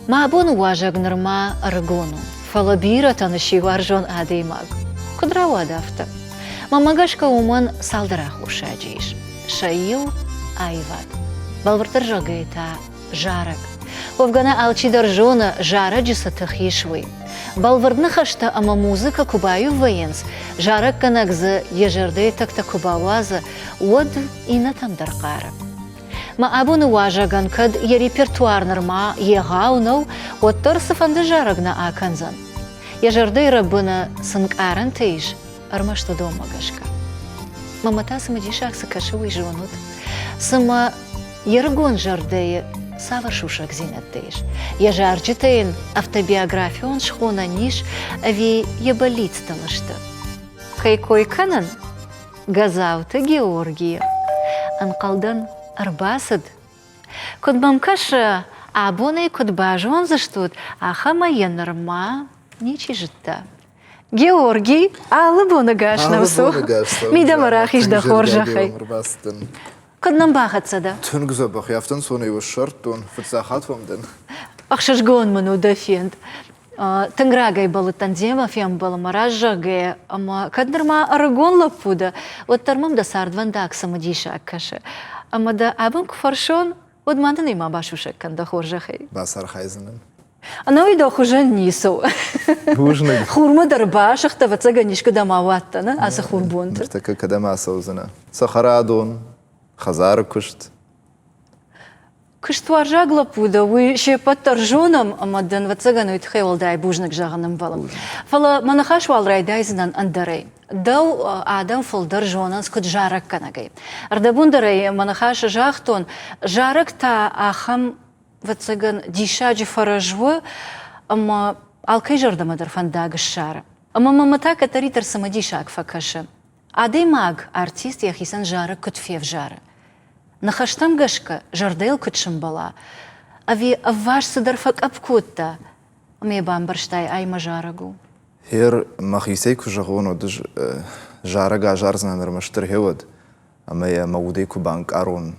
Мӕ абоны уазӕг нырма ӕрыгон у, фӕлӕ бирӕтӕн сси уарзон адӕймаг. Куыд рауад афтӕ? Мӕнмӕ гӕсгӕ уымӕн цалдӕр аххосаджы ис. Сӕ иу – аивад. Бӕлвырддӕр зӕгъгӕйӕ та зарӕг. Уӕвгӕ нӕ алчидӕр зоны, зарӕджы цы тых ис, уый. Бӕлвырд ныхӕстӕ ӕмӕ музыкӕ куы баиу вӕййынц, зарӕггӕнӕг дзы йӕ зӕрдӕйы тӕгтӕ куы бауадзы, уӕд иннӕтӕм дӕр хъары. Мӕ абоны уазӕгӕн кӕд йӕ репертуар нырма егъау нӕу, уӕддӕр цыфӕнды зарӕг нӕ акӕндзӕн. Йӕ зӕрдӕйы рӕбыны цы нкъарӕнтӕ ис, ӕрмӕст уыдонмӕ гӕсгӕ. Мамӕ та цымыдисаг цы кӕсы, уый зонут? Цымӕ йе рыгон зӕрдӕйы цавӕр сусӕгдзинӕдтӕ ис? Йӕ зарджытӕ йын автобиографион схонӕн ис ӕви йӕ бӕллицтыл сты? Кӕй кой кӕнын? Гӕзауты Георгийы. Ӕнхъӕлдӕн, ӕрбацыд. Куыд мӕм кӕсы, абон ӕй куыд базондзыстут, ахӕмӕй йӕ нырма ничи зыдта. Георгий, алы боны гас нӕм цу. Мидӕмӕ рахиз дӕ хорзӕхӕй. Куыд нӕм бахӕццӕ дӕ? Тынг дзӕбӕх, афтӕ ӕнцонӕй уӕ ссардтон, фыццаг хатт уӕм дӕн. Ӕхсызгон мын у дӕ фенд. Тынг рагӕй бӕллыдтӕн демӕ фембӕлынмӕ, раззагӕй, ӕмӕ кӕд нырма ӕрыгон лӕппу дӕ, уӕддӕр мӕм дӕ цардвӕндаг цымыдисаг кӕсы. Ӕмӕ дӕ абон куы фӕрсон, уӕд ма дын ӕй ма басусӕг кӕн дӕ хорзӕхӕй. Бацархайдзынӕн. Ӕнӕуи дӕ хуызӕн ницы у. Бузныг. Хурмӕ дӕр басыгътӕ, ӕвӕццӕгӕн, искуыдӕм ауадтӕ, нӕ, ацы хурбонты. Ныртӕккӕ кӕдӕм ацӕудзынӕ? Цӕхӕрадон, хӕдзары куыст. Куыстуарзаг лӕппу дӕ, уый се ппӕт дӕр зонӕм, ӕмӕ дын, ӕвӕццӕгӕн, уый тыххӕй уӕлдай бузныг зӕгъын ӕмбӕлы. Фӕлӕ мӕ ныхас уал райдайдзынӕн ӕндӕрӕй. Дӕу адӕм фылдӕр зонынц куыд зарӕггӕнӕгӕй. Ӕрдӕбон дӕр ӕй мӕ ныхасы загътон, зарӕг та ахӕм, ӕвӕццӕгӕн, диссаджы фӕрӕз у, ӕмӕ алкӕй зӕрдӕмӕ дӕр фӕндаг ссары. Ӕмӕ мӕм та кӕддӕриддӕр цымыдисаг фӕкӕсы. Адӕймаг, артист йӕхицӕн зарӕг куыд февзары? Ныхӕстӕм гӕсгӕ зӕрдӕйыл куыд сӕмбӕла? Ӕви ӕвваст цыдӕр фӕкъӕпп кодта ӕмӕ йӕ бамбӕрстай, ай мӕ зарӕг у? Гъер мӕхицӕй куы зӕгъон, уӕд ӕз зарӕг азардзынӕн ӕрмӕстдӕр гъеуӕд, ӕмӕ йӕ мӕ удӕй куы банкъарон,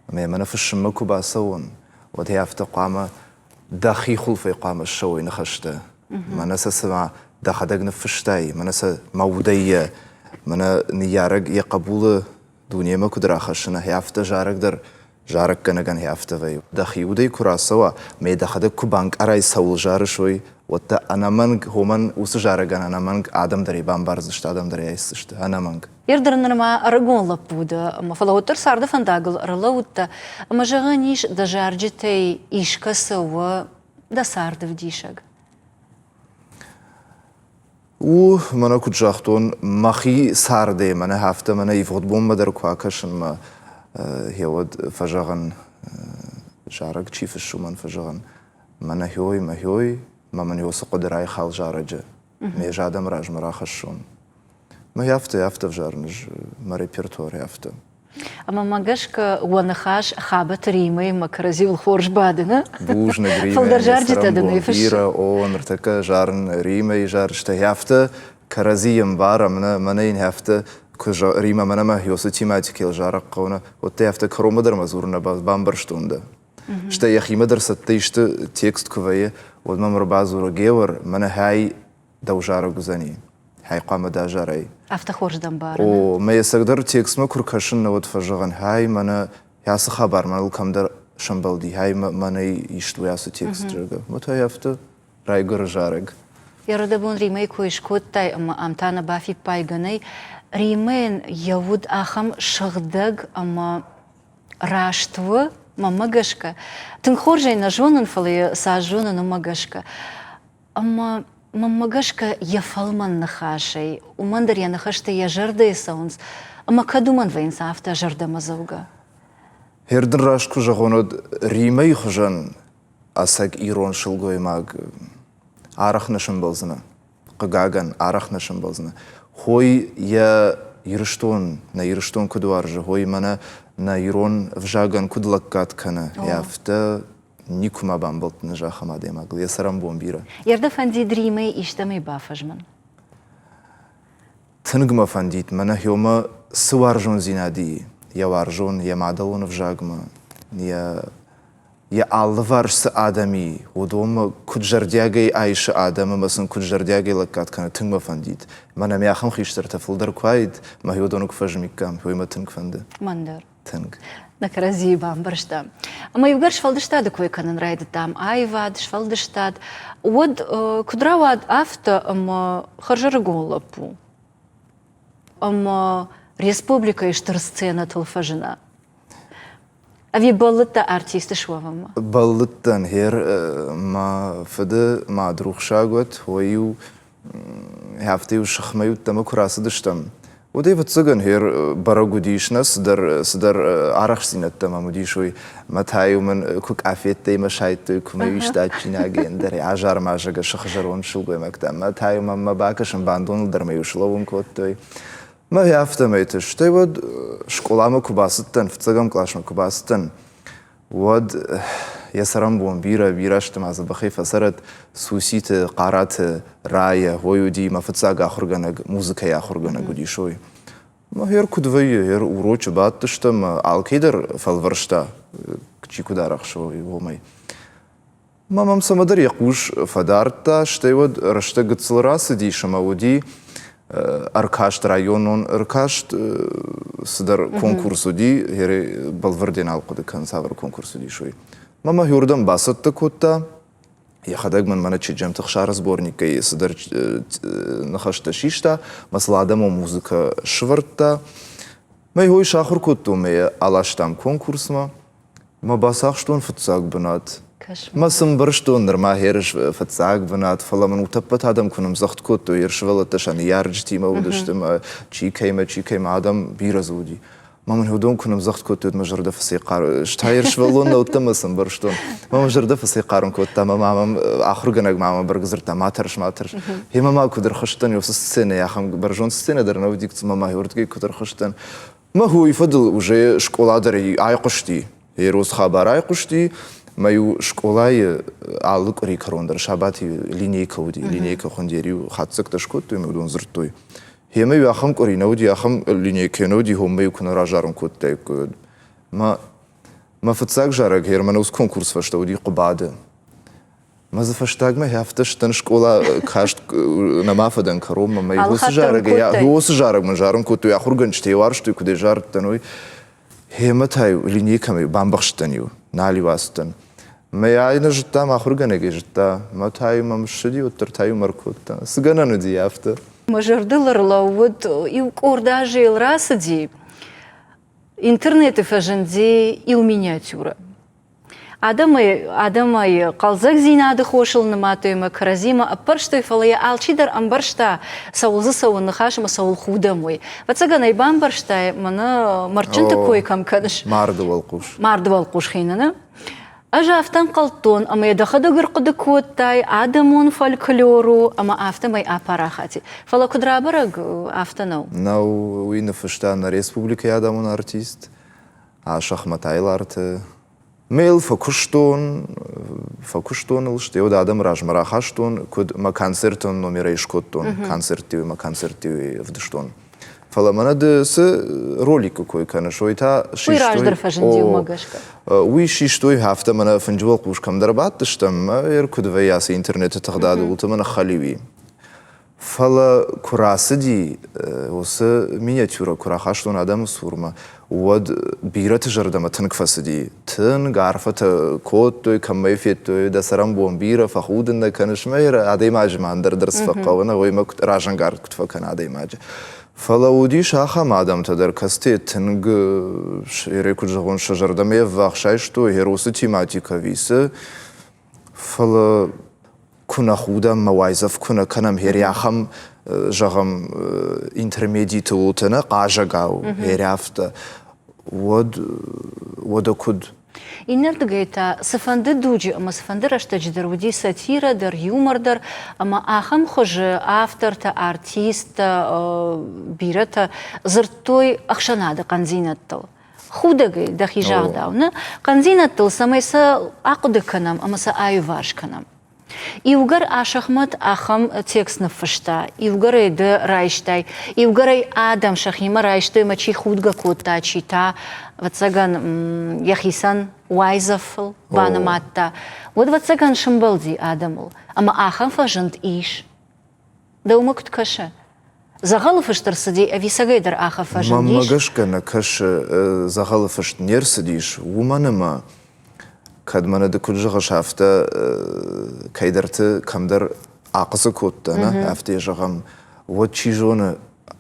ӕмӕ йӕ мӕнӕ фыссынмӕ куы бацӕуон, уӕд ӕй афтӕ хъуамӕ дӕхи хуылфӕй хъуамӕ ссӕуой ныхӕстӕ. Мӕнӕ сӕ цыма дӕхӕдӕг ныффыстай, мӕнӕ сӕ мӕ удӕй йӕ, мӕнӕ ныййарӕг йӕ хъӕбулы дунемӕ куыд рахӕссын, афтӕ зарӕг дӕр зарӕггӕнӕгӕн афтӕ вӕййы. Дӕхи удӕй куы рацӕуа, ӕмӕ дӕхӕдӕг куы банкъарай, цӕуыл зарыс, уый, уӕд дӕ ӕнӕмӕнг, уымӕн уыцы зарӕгӕн ӕнӕмӕнг адӕм дӕр ӕй бамбардзысты, адӕм дӕр ӕй айсдзысты, ӕнӕмӕнг. Ер дӕр нырма ӕрыгон лӕппу дӕ, ӕмӕ фӕлӕ уӕддӕр царды фӕндагыл ӕрлӕууыдтӕ, ӕмӕ зӕгъӕн ис, дӕ зарджытӕй искӕцы у дӕ царды вдисӕг. У, мӕнӕ куыд загътон, мӕхи цардӕй мӕнӕ афтӕ мӕнӕ ивгъуыд бонмӕ дӕр куы акӕсын мӕ гъеуӕд фӕзӕгъын, зарӕг чи фыссы, уымӕн фӕзӕгъын, мӕнӕ хьой, мӕ хьой, мӕ мын уыцы хъуыды райхал зарӕджы, ме ӕз адӕмы размӕ рахӕссон. Мӕ афтӕ, афтӕ ӕвзарын ӕз мӕ репертуар афтӕ. Ӕмӕ мӕ гӕсгӕ уӕ ныхас Хабӕты Римӕимӕ кӕрӕдзиуыл хорз бады, нӕ? Бузныг, Римӕ. Фылдӕр зарджытӕ дын ӕй фыссы. Бирӕ, о, ныртӕккӕ зарын Римӕйы зарджытӕ. Афтӕ кӕрӕдзийы ӕмбарӕм, нӕ, мӕнӕ йын афтӕ куы Римӕ мӕнӕ мӕ Хёсы тематикӕйыл зарӕг хъӕуы, нӕ, уӕд дӕ афтӕ кӕронмӕ дӕр мӕ дзурын нӕ бамбӕрстон дӕ. Стӕй йӕхимӕ дӕр цӕттӕ исты текст куы вӕййы, уӕд мӕм ӕрбадзуры, Геор, мӕнӕ хай дӕу зарӕг уыдзӕни. Хай хъуамӕ дӕ зарай. Афтӕ хорз дӕ ӕмбарын. О, мӕ ӕцӕгдӕр текстмӕ куы ркӕсын, нӕ уӕд фӕзӕгъын, хай, мӕнӕ ацы хабар мӕныл кӕмдӕр сӕмбӕлди, хай, мӕнӕ ист у ацы текст, зӕгъгӕ. Мӕ та афтӕ райгуыры зарӕг. Ӕрдӕбон Римӕйы кой скодтай ӕмӕ ам та нӕ бафиппайгӕ нӕй. Римӕйӕн йӕ уд ахӕм сыгъдӕг ӕмӕ раст у, мӕнмӕ гӕсгӕ. Тынг хорз ӕй нӕ зонын, фӕлӕ йӕ цас зонын, уымӕ гӕсгӕ. Ӕмӕ мӕнмӕ гӕсгӕ йӕ фӕлмӕн ныхасӕй, уымӕн дӕр йӕ ныхӕстӕ йӕ зӕрдӕйы цӕуынц, ӕмӕ кӕд уымӕн вӕййынц афтӕ зӕрдӕмӕдзӕугӕ. Гъер дын раст куы зӕгъон, уӕд Римӕйы хуызӕн ӕцӕг ирон сылгоймаг арӕх нӕ сӕмбӕлдзынӕ. Хъыгагӕн, арӕх нӕ сӕмбӕлдзынӕ. Хой йӕ Ирыстон, нӕ Ирыстон куыд уарзы, хой мӕнӕ нӕ ирон ӕвзагӕн куыд лӕггад кӕны, афтӕ никуы ма бамбӕлдтӕн ахӕм адӕймагыл, йӕ цӕрӕнбон бирӕ. Йӕ фӕндид Римӕй истӕмӕй бафӕзмын? Тынг мӕ фӕндид, мӕнӕ хёмӕ цы уарзондзинад и, йӕ уарзон, йӕ мадӕлон ӕвзагмӕ, йӕ Йӕ алыварс цы адӕм и, уыдонмӕ куыд зӕрдиагӕй айсы адӕм ӕмӕ сын куыд зӕрдиагӕй лӕггад кӕны, тынг мӕ фӕндид. Мӕнӕ ме ахӕм хистӕртӕ фылдӕр куы уаид, мӕ уыдоны куы фӕзмиккам, уый мӕ тынг фӕнды. Мӕн дӕр. Тынг. Нӕ кӕрӕдзийы бамбӕрстам. Ӕмӕ иугӕр сфӕлдыстады кой кӕнын райдыдтам, аивад, сфӕлдыстад, уӕд куыд рауад афтӕ, ӕмӕ хӕрзӕрыгон лӕппу ӕмӕ республикӕйы стыр сценӕтыл фӕзына? Ӕви бӕллыдтӕ артист суӕвынмӕ? Бӕллыдтӕн, хер мӕ фыды мад рухсаг уӕд, уый-иу афтӕ-иу сыхмӕ ӕмӕ куы рацыдыстӕм, уӕд ӕвӕццӕгӕн хер бӕрӕг уыдис нӕ цыдӕр цыдӕр арӕхстдзинӕдтӕ мӕм уыдис уый. Мӕ та-иу мын куы къафеттӕй мӕ сайдтой, куы мӕ исты адджинагӕй ӕндӕр азар-мазӕгӕ сыхы зӕронд сылгоймӕгтӕ. Мӕ та-иу мӕм мӕ бакӕсын бандоныл дӕр мӕ-иу слӕууын кодтой. Мӕ афтӕмӕйты, стӕй уӕд скъоламӕ куы бацыдтӕн, фыццӕгӕм къласмӕ куы бацыдтӕн, уӕд йӕ цӕрӕнбон бирӕ, бирӕ азты ма дзӕбӕхӕй фӕцӕрӕд Суситы, Хъараты Райӕ, уый уыди мӕ фыццаг ахуыргӕнӕг, музыкӕйы ахуыргӕнӕг уыдис уый. Мӕ хер куыд вӕййы, хер урочы бадтыстӕм, алкӕй дӕр фӕлвӕрста, чи куыд арӕхсы, уымӕй. Ма мӕм цӕмӕдӕр йӕ хъус фӕдардта, стӕй уӕд рӕстӕг гыццыл рацыдис ӕмӕ уыди ӕркаст, районон ӕркаст, цыдӕр конкурс уыди, бӕлвырдӕй нал хъуыды кӕнын, цавӕр конкурс уыдис, уый. Мӕ мӕ уырдӕм бацӕттӕ кодта, йӕхӕдӕг мын мӕнӕ Чеджемты Хсары сборникӕй цыдӕр ныхӕстӕ систа, мӕ сыл адӕмон музыкӕ сывӕрдта. Мӕ хой сахуыр кодтон, мӕ йӕ аластам конкурсмӕ. Мӕ бацахстон фыццаг бынат. Мӕ цы мбӕрстон нырма херыс фыццаг бынат, фӕлӕ мын утӕппӕт адӕм куы нымдзӕгъд кодтой, йе сывӕллӕттӕ сӕ ныййарджытимӕ уыдысты, мӕ чи кӕимӕ, чи кӕимӕ, адӕм бирӕ дзы уыди. Мӕ мын уыдон куы нымдзӕгъд кодтой, уӕд мӕ зӕрдӕ фӕцӕйхъар. Стӕй сывӕллон нӕ уыдтӕн, мӕ цы мбӕрстон. Мӕ мӕ зӕрдӕ фӕцӕйхъарм кодта, мӕ мамӕ ахуыргӕнӕг мамӕ бӕрг дзырдта, ма тӕрс, ма тӕрс. Гъемӕ ма куыд ӕрхызтӕн, уыцы сценӕйы ахӕм бӕрзонд сценӕ дӕр нӕ уыди, цыма ма уырдыгӕй куыд ӕрхызтӕн. Мӕ уый фӕдыл уже скъола дӕр айхъуысти, Ерос хабар айхъуысти, мӕ-иу скъолайы алы къуыри кӕрон дӕр сабаты линейкӕ уыди, линейкӕ хуындӕр-иу хатдзӕгтӕ скодтой ӕмӕ уыдон дзырдтой. Гъемӕ-иу ахӕм къуыри нӕ уыди, ахӕм линейкӕ нӕ уыди, хоммӕ-иу куы нӕ разарын кодтаиккой, уӕд. Мӕ, мӕ фыццаг зарӕг Германы уыцы конкурсы фӕстӕ уыди Хъуыбады. Мӕ дзы фӕстагмӕ афтӕ сдӕн скъола каст нӕма фӕдӕн кӕронмӕ. Мӕ уыцы зарӕг, уыцы зарӕг мын зарын кодтой ахуыргӕнджытӕ йӕ уарзтой, куыд ӕй зарыдтӕн, уый. Гъемӕ та-иу линейкӕмӕ бамбӕхстӕн-иу, нал-иу ацыдтӕн. Мӕ ай нӕ зыдта, мӕ ахуыргӕнӕгӕй зыдта. Мӕ та-иу мӕм ссыди, уӕддӕр та-иу мӕ ӕркодта. Цы гӕнӕн уыди афтӕ? Мӕ зӕрдыл ӕрлӕууыд, иу къорд азы йыл рацыди, интернеты фӕзынди иу миниатюрӕ. Адӕмӕй, адӕмӕй хъӕлдзӕгдзинады хосыл нымадтой ӕмӕ кӕрӕдзимӕ ӕппӕрстой, фӕлӕ йӕ алчидӕр ӕмбӕрста, цӕуыл дзы цӕуы ныхас ӕмӕ цӕуыл худӕм, уый. Ӕвӕццӕгӕн ӕй бамбӕрстай, мӕнӕ мӕрдджынты кой кӕм кӕныс. Марды уӕлхъус. Марды уӕлхъус хинӕны. Ӕз афтӕ ӕнхъӕлдтон, ӕмӕ йӕ дӕхӕдӕг ӕрхъуыды кодтай, адӕмон фольклор у, ӕмӕ афтӕмӕй апарахати. Фӕлӕ куыд рабӕрӕг, афтӕ нӕу. Нӕу, уый ныффыста нӕ республикӕйы адӕмон артист Асӕхмӕт Айларты. Мел фӕкуыстон, фӕкуыстон ыл, стӕй уӕд адӕмы размӕ рахастон, куыд мӕ концертон номерӕй скодтон, концертты мӕ концертты ӕвдыстон. Фӕлӕ мӕнӕ ды цы роликы кой кӕныс, уый та систой... Уый раздӕр фӕзынди уымӕ гӕсгӕ. Уый систой, афтӕ мӕнӕ фынджы уӕлхъус кӕмдӕр бадтыстӕм, ӕмӕ куыд вӕййы ацы интернеты тыгъдады уылты мӕ ныххӕлиу и. Фӕлӕ куы рацыди, уыцы миниатюрӕ куы рахастон адӕмы цурмӕ, уӕд бирӕты зӕрдӕмӕ тынг фӕцыди. Тынг арфӕтӕ кодтой, кӕм ӕй федтой, дӕ цӕрӕнбон бирӕ, фӕхудын нӕ кӕныс, мӕ адӕймаджы ма ӕндӕр дӕр цы фӕхъӕуы, нӕ уый мӕ разӕнгард куыд фӕкӕна адӕймаджы. Фӕлӕ уыдис ахӕм адӕмтӕ дӕр, кӕцытӕ тынг, куыд зӕгъон, сӕ зӕрдӕмӕ ӕввахс айстой, Эросы тематикӕ висы, Фӕлӕ куы нӕ худӕм, мӕ уайдзӕф куы нӕ кӕнӕм, хери ахӕм, зӕгъӕм, интермедиты уылты нӕ хъазӕгау, хери афтӕ, уӕд уӕдӕ куыд? Иннӕрдыгӕй та цыфӕнды дуджы ӕмӕ цыфӕнды рӕстӕджы дӕр уыди сатирӕ дӕр, юмор дӕр, ӕмӕ ахӕм хуызы автортӕ, артисттӕ, бирӕтӕ дзырдтой ӕхсӕнады хъӕндзинӕдтыл. Худӕгӕй, дӕхи загъдау, нӕ хъӕндзинӕдтыл, цӕмӕй сӕ ахъуыды кӕнӕм ӕмӕ сӕ аиуварс кӕнӕм. Иугӕр Асӕхмӕт ахӕм текст ныффыста, иугӕр ӕй ды райстай, иугӕр ӕй адӕм сӕхимӕ райстой ӕмӕ чи худгӕ кодта, чи та, ӕвӕццӕгӕн, йӕхицӕн уайдзӕфыл банымадта, уӕд, ӕвӕццӕгӕн, сымбӕлди адӕмыл. Ӕмӕ ахӕм фӕзынд ис. Дӕумӕ куыд кӕсы? Дзӕгъӕлы фыст ӕрцыди ӕви цӕгӕйдӕр ахӕм фӕзындис? Мӕнмӕ гӕсгӕ нӕ кӕсы, дзӕгъӕлы фыст не рцыдис, уымӕн ӕмӕ кӕд мӕнӕ ды куыд зӕгъыс, афтӕ кӕйдӕрты кӕмдӕр ахъыцы кодта, нӕ, афтӕ йӕ зӕгъӕм, уӕд чи зоны,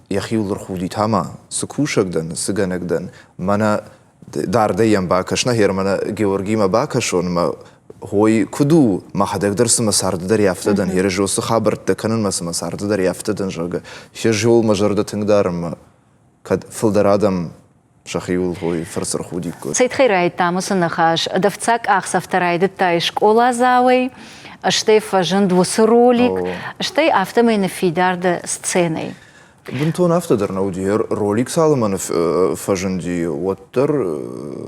йӕхиуыл ӕрхудит, ӕмӕ цы кусӕг дӕн, цы гӕнӕг дӕн, мӕнӕ дардӕй йӕм бакӕс, нӕ мӕнӕ Георгимӕ бакӕсон, мӕ хой куыд у, мӕхӕдӕг дӕр цымӕ царды дӕр афтӕ дӕн, Ерезо цы хабӕрттӕ кӕнын мӕ цымӕ царды дӕр афтӕ дӕн, зӕгъгӕ. Се мӕ зӕрдӕ тынг дарын, мӕ кӕд фылдӕр адӕм сӕхиуыл хой фӕрцырхудиккой. Цӕй тыххӕй райдыдтам уыцы ныхас? Дӕфцӕг къахдзӕфтӕ райдыдтай скъоладзауӕй, стӕй фӕзынд уыцы ролик, стӕй афтӕмӕй ныффидар дӕ сценӕйы. Бынтон афтӕ дӕр нӕ уыди. Ролик цалынмӕ фӕзынди, уӕддӕр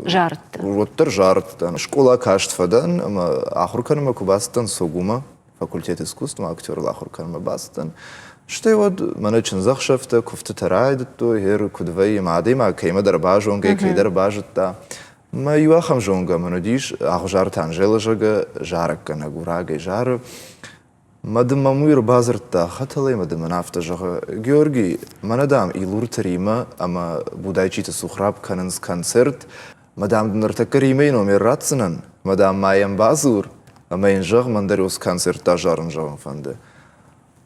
зарыдтӕн. Уӕддӕр зарыдтӕн. Скъола каст фӕдӕн ӕмӕ ахуыр кӕнынмӕ куы бацыдтӕн Согумӕ, факультет искусств актерыл ахуыр кӕнынмӕ бацыдтӕн. Стӕй уӕд мӕнӕ чындзӕхсӕвтӕ, куывтытӕ райдыдтой, гъер куыд вӕййы, мӕ адӕймаг кӕимӕдӕр базонгӕ, кӕйдӕр базыдта. Мӕ иу ахӕм зонгӕ мын уыдис, Ӕгъуызарты Анжелӕ, зӕгъгӕ, зарӕггӕнӕг у, рагӕй зары. Мад мӕм уый ӕрбадзырдта хӕтӕлӕй ӕмӕ дын мын афтӕ зӕгъы: Георги, мӕнӕ, дам, Илурты Римӕ ӕмӕ Будайчиты Сухраб кӕнынц концерт, мӕ, дам, дын ныртӕккӕ Римӕйы номер ратдзынӕн, мӕ, дам, ма йӕм бадзур ӕмӕ йын зӕгъ, мӕн дӕр уыцы концерт азарын зӕгъын фӕнды.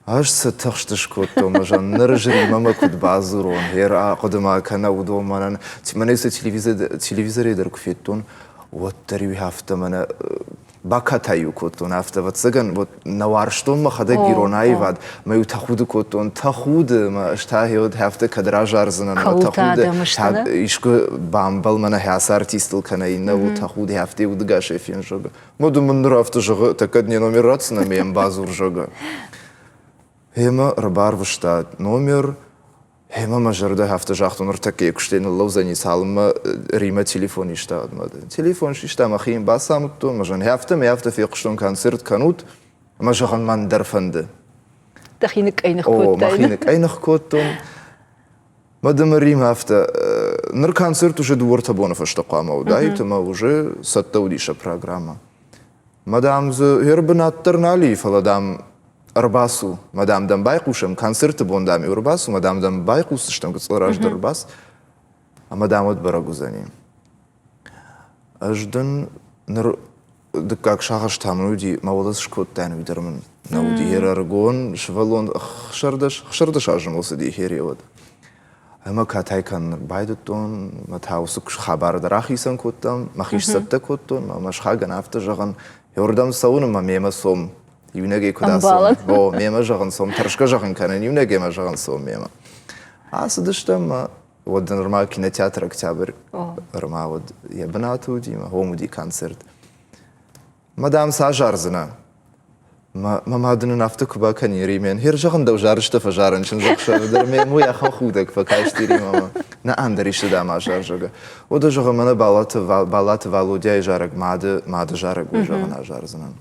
Ӕз цы тыхст скодтон, ӕз ныр ӕз Римӕмӕ куыд бадзурон, гъер ахъуыды ма кӕна уыдон мӕнӕн. Мӕнӕ сӕ телевизорӕй дӕр куы федтон, уӕддӕр-иу афтӕ мӕнӕ бакатай-иу кодтон афтӕ, ӕвӕццӕгӕн, вот нӕ уарзтон мӕхӕдӕг ирон аивад, мӕ-иу тӕхуды кодтон, тӕхуды, мӕ ӕз та гъеуӕд афтӕ кӕд разардзынӕн, мӕ тӕхуды, искуы бамбал мӕнӕ ацы артистыл кӕнӕ иннӕ у тӕхуды, афтӕ удыгасӕй фен, зӕгъгӕ. Мӕ ды мын ныр афтӕ зӕгъы, тӕккӕ не номер ратдзынӕ, ӕмӕ йӕм бадзур, зӕгъгӕ. Гъемӕ ӕрбарвыста номер, Гъемӕ мӕ зӕрдӕ афтӕ загътон, ныртӕккӕ йӕ куыстӕй ныллӕудзӕни, цалынмӕ Римӕ телефон иста, уӕдмӕ. Телефон систа, мӕхи йын бацамыдтон, мӕ зӕгъын, афтӕ мӕ афтӕ фехъуыстон, концерт кӕнут, ӕмӕ зӕгъын, мӕн дӕр фӕнды. Дӕхи ныкъкъӕйных кодтай? О, мӕхи ныкъкъӕйных кодтон. Мӕ дымы Римӕ афтӕ, ныр концерт уже дыууӕртӕ боны фӕстӕ хъуамӕ уыдаид, ӕмӕ уже цӕттӕ уыди сӕ программӕ. Мӕ дам дзы ӕрбынат дӕр нал и, фӕлӕ дам ӕрбацу, мӕ дам дӕм байхъусӕм, концерты бон дам-иу ӕрбацу, мӕ дам дӕм байхъусдзыстӕм, гыццыл раздӕр ӕрбац, ӕмӕ дам уӕд бӕрӕг уыдзӕни. Ӕз дын ныр дыккаг сагъӕс та мын уыди, мӕ уӕлӕ цы скодтаин, уый дӕр мын нӕ уыди. Ӕрыгон сывӕллон 16 азы мыл цыди хереуӕд. Ӕмӕ катай кӕнын байдыдтон, мӕ та уыцы хабар дӕр ахицӕн кодтам, мӕхи сцӕттӕ кодтон, мӕ сыхагӕн афтӕ зӕгъын, еуырдӕм цӕуын ӕмӕ мемӕ цом. Иунӕгӕй куыд ацӕуын? О, мемӕ зӕгъын цом, тӕрсгӕ зӕгъын кӕнын, иунӕгӕй мӕ зӕгъын цом мемӕ. Ацыдыстӕм ӕмӕ уӕд нырма кинотеатр «Октябрь» ӕрма уӕд йӕ бынаты уыди, мӕ хом уыди концерт. Мӕ дам цы азардзынӕ? Мӕ мад нын афтӕ куы бакӕни Римен. Хер зӕгъын дӕу зарыстӕ фӕзарын чындзӕхсӕвы дӕр ме мой ахӕм худӕг фӕкасти Римамӕ. Нӕ ӕндӕр исты дам азар, зӕгъы. Уӕдӕ зӕгъы мӕнӕ Балаты, Балаты Валодяйы зарӕг мады, мады зарӕг уый зӕгъын азардзынӕн.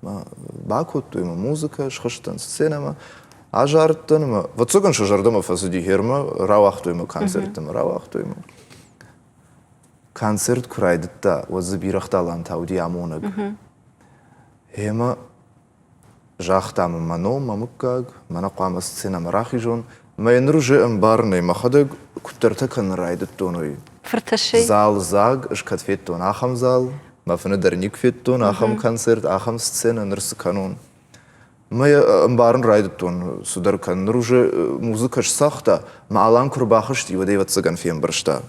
Бакодтой мӕ музыкӕ, схызтӕн сценӕмӕ, азарыдтӕн ӕмӕ, ӕвӕццӕгӕн сӕ зӕрдӕмӕ фӕцыди хермӕ, рауагътой мӕ концерттӕмӕ, рауагътой мӕ. Концерт куы райдыдта, уӕд дзы бирӕгъты Алан та уыди амонӕг. Гъемӕ загъта мын мӕ ном, мӕ мыггаг, мӕнӕ хъуамӕ сценӕмӕ рахизон. Мӕ ныр уже ӕмбарын ӕй мӕхӕдӕг куыддӕртӕ кӕнын райдыдтон, уый. Фыртӕссӕй? Зал дзаг, ӕз кӕд федтон ахӕм зал, мӕ фыны дӕр никуы федтон ахӕм концерт, ахӕм сценӕ, ныр цы кӕнон? Мӕ ӕмбарын райдыдтон цыдӕр кӕнын. Ныр уже музыкӕ сцагъта, мӕ Алан куы рбахызти, уӕд ӕй ӕвӕццӕгӕн фембӕрста.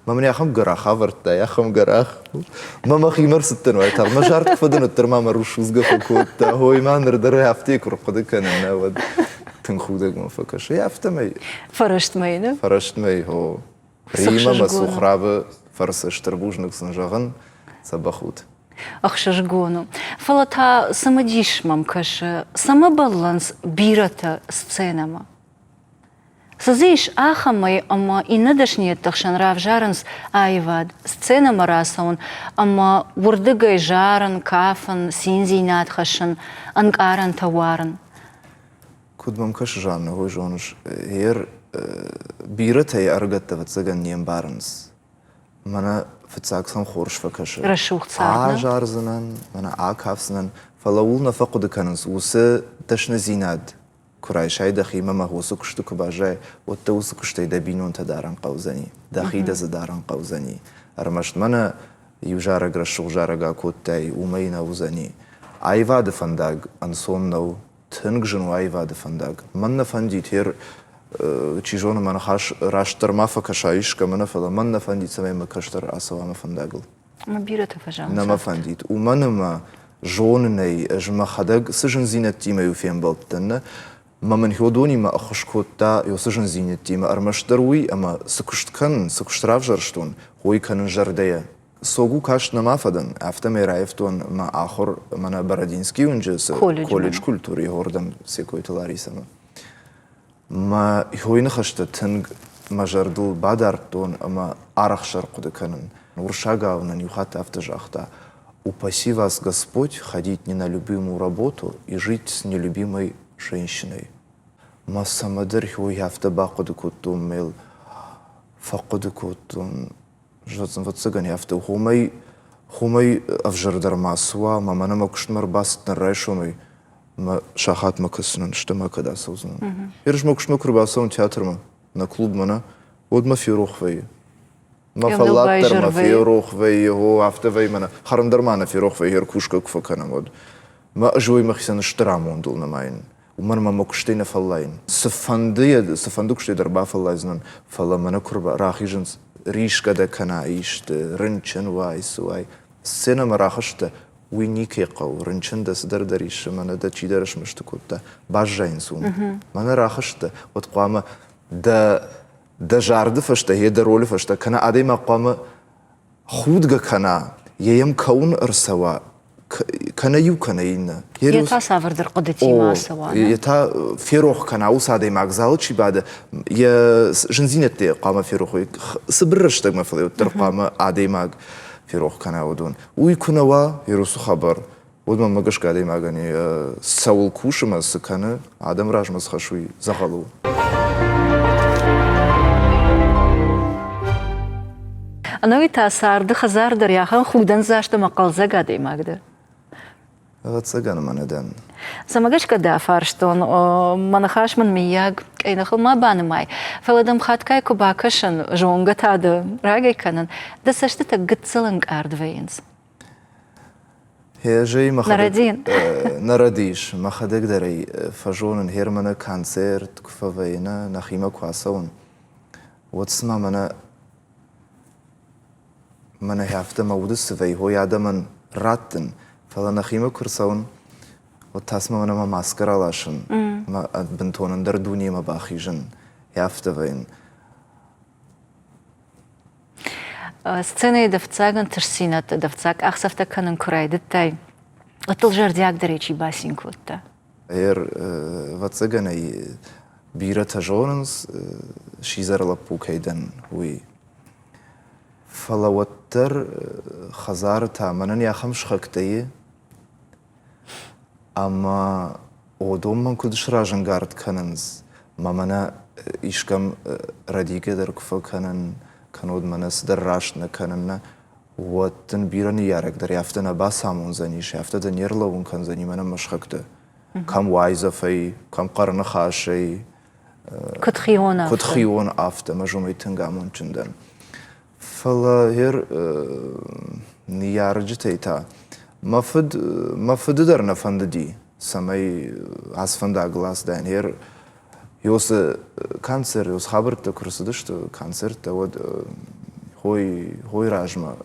Мӕ мын ахӕм гӕрах авӕрдта, ахӕм гӕрах. Мӕ мӕхимӕ рцыдтӕн уайтагъд. Мӕ зард куы фӕдӕн, уӕддӕр ма мӕ рус судзгӕ фӕкодта. Ой, ма ныр дӕр афтӕ куы рхъуыды кӕнын, нӕ уӕд тынг худӕг мӕм фӕкӕсы. Афтӕмӕй. Фӕрӕстмӕ, не? Фӕрӕстмӕ, о. Римӕ мӕ Сухрабы фӕрцы стыр бузныг сын зӕгъын, дзӕбӕх ут. Ӕхсызгон у. Фӕлӕ та цымыдис мӕм кӕсы, цӕмӕ бӕллынц бирӕтӕ сценӕмӕ? Цы дзы ис ахӕмӕй, ӕмӕ иннӕ дӕсныйӕдты хсӕн равзарынц аивад, сценӕмӕ рацӕуын ӕмӕ уырдыгӕй зарын, кафын, циндзинад хӕссын, ӕнкъарӕнтӕ уарын? Куыд мӕм кӕсы, Жаннӕ, уый зоныс, ер бирӕтӕ ӕрыгӕттӕ ӕвӕццӕгӕн не мбарынц. Мӕнӕ фыццаг сӕм хорз фӕкӕсы. Рӕсугъд цард, нӕ? Азардзынӕн, мӕнӕ акафдзынӕн, фӕлӕ ууыл нӕ фӕхъуыды кӕнынц, уыцы дӕсныдзинад куы райсай дӕхимӕ ӕмӕ уыцы куысты куы баззай, уӕд дӕ уыцы куыстӕй дӕ бинонтӕ дарын хъӕудзӕни, дӕхи дӕ дзы дарын хъӕудзӕни. Ӕрмӕст мӕнӕ иу зарӕг рӕсугъд зарӕг акодтай, уымӕй нӕ уыдзӕни. Аивады фӕндаг ӕнцон нӕу, тынг зын у аивады фӕндаг. Мӕн нӕ фӕндид, ер, чи зоны, мӕ ныхас растдӕр ма фӕкӕса искӕмӕ нӕ, фӕлӕ мӕн нӕ фӕндид, цӕмӕй мӕ кӕстӕр ацӕуа мӕ фӕндагыл. Ӕмӕ бирӕтӕ фӕзӕгъынц. Нӕ мӕ фӕндид. Уымӕн ӕмӕ зонынӕй ӕз мӕхӕдӕг цы зындзинӕдтимӕ-иу фембӕлдтӕн, нӕ, мӕ мын хиодонимӕ ӕххуыс кодта уыцы зындзинӕдтимӕ ӕрмӕстдӕр уый, ӕмӕ цы куыст кӕнын, цы куыст равзӕрстон, уый кӕнын зӕрдӕйӕ. Согу каст нӕма фӕдӕн, афтӕмӕй раивтон мӕ ахуыр мӕнӕ Бородинский уынджы цы колледж культуры уырдӕм Секойты Ларисӕмӕ. Мӕ хойы ныхӕстӕ тынг мӕ зӕрдыл бадардтон ӕмӕ арӕхсӕр хъуыды кӕнын. Уырыссагау нын иу хатт афтӕ загъта: «Упаси вас Господь ходить не на любимую работу и жить с нелюбимой женщиной». Мӕ цӕмӕдӕр хой афтӕ бахъуыды кодтон, мӕ фӕхъуыды кодтон, ӕвӕццӕгӕн, афтӕ уымӕй уымӕй ӕвзӕрдӕр ма цы уа, ӕмӕ мӕнӕ мӕ куыстмӕ ӕрбацыдтӕн райсомӕй, мӕ сахатмӕ кӕсынӕн сты мӕ кӕд ацӕудзынӕн. Ерыс мӕ куыстмӕ куы рбацӕуын театрмӕ, нӕ клубмӕ нӕ, уӕд мӕ ферох вӕййы. Мӕ фӕллад дӕр мӕ ферох вӕййы, о, афтӕ вӕййы мӕнӕ. Хӕрын дӕр ма нӕ ферох вӕййы, ӕркусгӕ куы фӕкӕнӕм, уӕд. Мӕ ӕз уый мӕхицӕн стыр амондыл нымайын. Уымӕн ӕмӕ мӕ куыстӕй нӕ фӕллайын. Цыфӕнды, цыфӕнды куыстӕй дӕр бафӕллайдзынӕн, фӕлӕ мӕнӕ куы рахизынц, рисгӕ дӕ кӕна исты, рынчын уай, цы уай, сценӕмӕ рахызтӕ, уый никӕй хъӕуы, рынчын дӕ цыдӕр дӕ риссы, мӕнӕ дӕ чидӕр смӕсты кодта, баззайынц уым. Мӕнӕ рахызтӕ, уӕд хъуамӕ дӕ дӕ зарды фӕстӕ, йе дӕ ролы фӕстӕ, кӕнӕ адӕймаг хъуамӕ худгӕ кӕна, йе йӕм кӕуын ӕрцӕуа, кӕнӕ иу, кӕнӕ иннӕ. Йе та цавӕрдӕр хъуыдытимӕ ацӕуа. Йе та ферох кӕна, уыцы адӕймаг залы чи бады, йӕ зындзинӕдтӕ хъуамӕ ферох уой. Цыбыр рӕстӕгмӕ, фӕлӕ уӕддӕр хъуамӕ адӕймаг ферох кӕна уыдон. Уый куы нӕ уа, уыцы хабар, уӕд мӕнмӕ гӕсгӕ адӕймагӕн цӕуыл кусы ӕмӕ цы кӕны, адӕм размӕ цы хӕс, уый дзӕгъӕл у. Ӕнӕуи та царды хӕдзар дӕр ахӕм худӕндзаст ӕмӕ хъӕлдзӕг адӕймаг дӕ. Ӕвӕццӕгӕн мӕнӕ дӕн. Цӕмӕ гӕсгӕ дӕ фарстон, мӕ ныхас мын мыййаг къӕйныхыл ма банымай, фӕлӕ дӕм хатгай куы бакӕсын, зонгӕ та дӕ рагӕй кӕнын, дӕ цӕстытӕ гыццыл ӕнкъард вӕййынц. Ӕз мӕхӕдӕг нӕ рӕдийыс, мӕхӕдӕг дӕр ӕй фӕзонын, Германы концерт куы фӕвӕййы, нӕ нӕхимӕ куы ацӕуын, уӕд цыма мӕнӕ мӕнӕ афтӕ мӕ уды цы вӕййы, уый адӕмӕн раттын, фӕлӕ нӕхимӕ куы рцӕуын, уӕд та цыма мӕнӕ мӕ маскӕ раласын, мӕ бынтон ӕндӕр дунемӕ бахизын, афтӕ вӕййын. Сценӕйы дӕ фыццаг ӕнтыстдзинӕдтӕ, дӕ фыццаг къахдзӕфтӕ кӕнын куы райдыдтай, уӕд дыл зӕрдиагдӕрӕй чи бацин кодта? Ӕр, ӕвӕццӕгӕн ӕй бирӕтӕ зонынц, сидзӕр лӕппу кӕй дӕн, уый. Фӕлӕ уӕддӕр хӕдзары та мӕнӕн ахӕм сыхӕгтӕ и, Ӕмӕ уыдон мӕн куыд сразӕнгард кӕнынц, мӕ мӕнӕ искӕм рӕдийгӕ дӕр куы фӕкӕнын, кӕннод мӕнӕ цыдӕр раст нӕ кӕнын, нӕ, уӕд дын бирӕ ныййарӕг дӕр афтӕ нӕ бацамондзӕнис, афтӕ дӕ не рлӕууын кӕндзӕни мӕнӕ мӕ сыхӕгты. Кӕм уайдзӕфӕй, кӕм хъӕрныхасӕй. Куыд хион афтӕ. Куыд хион афтӕ, мӕ зоной тынг амондджын дӕн. Фӕлӕ гъер ныййарджытӕй та мӕ фыд, мӕ фыды дӕр нӕ фӕндыди, цӕмӕй ацы фӕндагыл ацыдаин. Гъер ёсы концерт, ёсы хабӕрттӕ куы рцыдысты, концерттӕ, уӕд хой, хой размӕ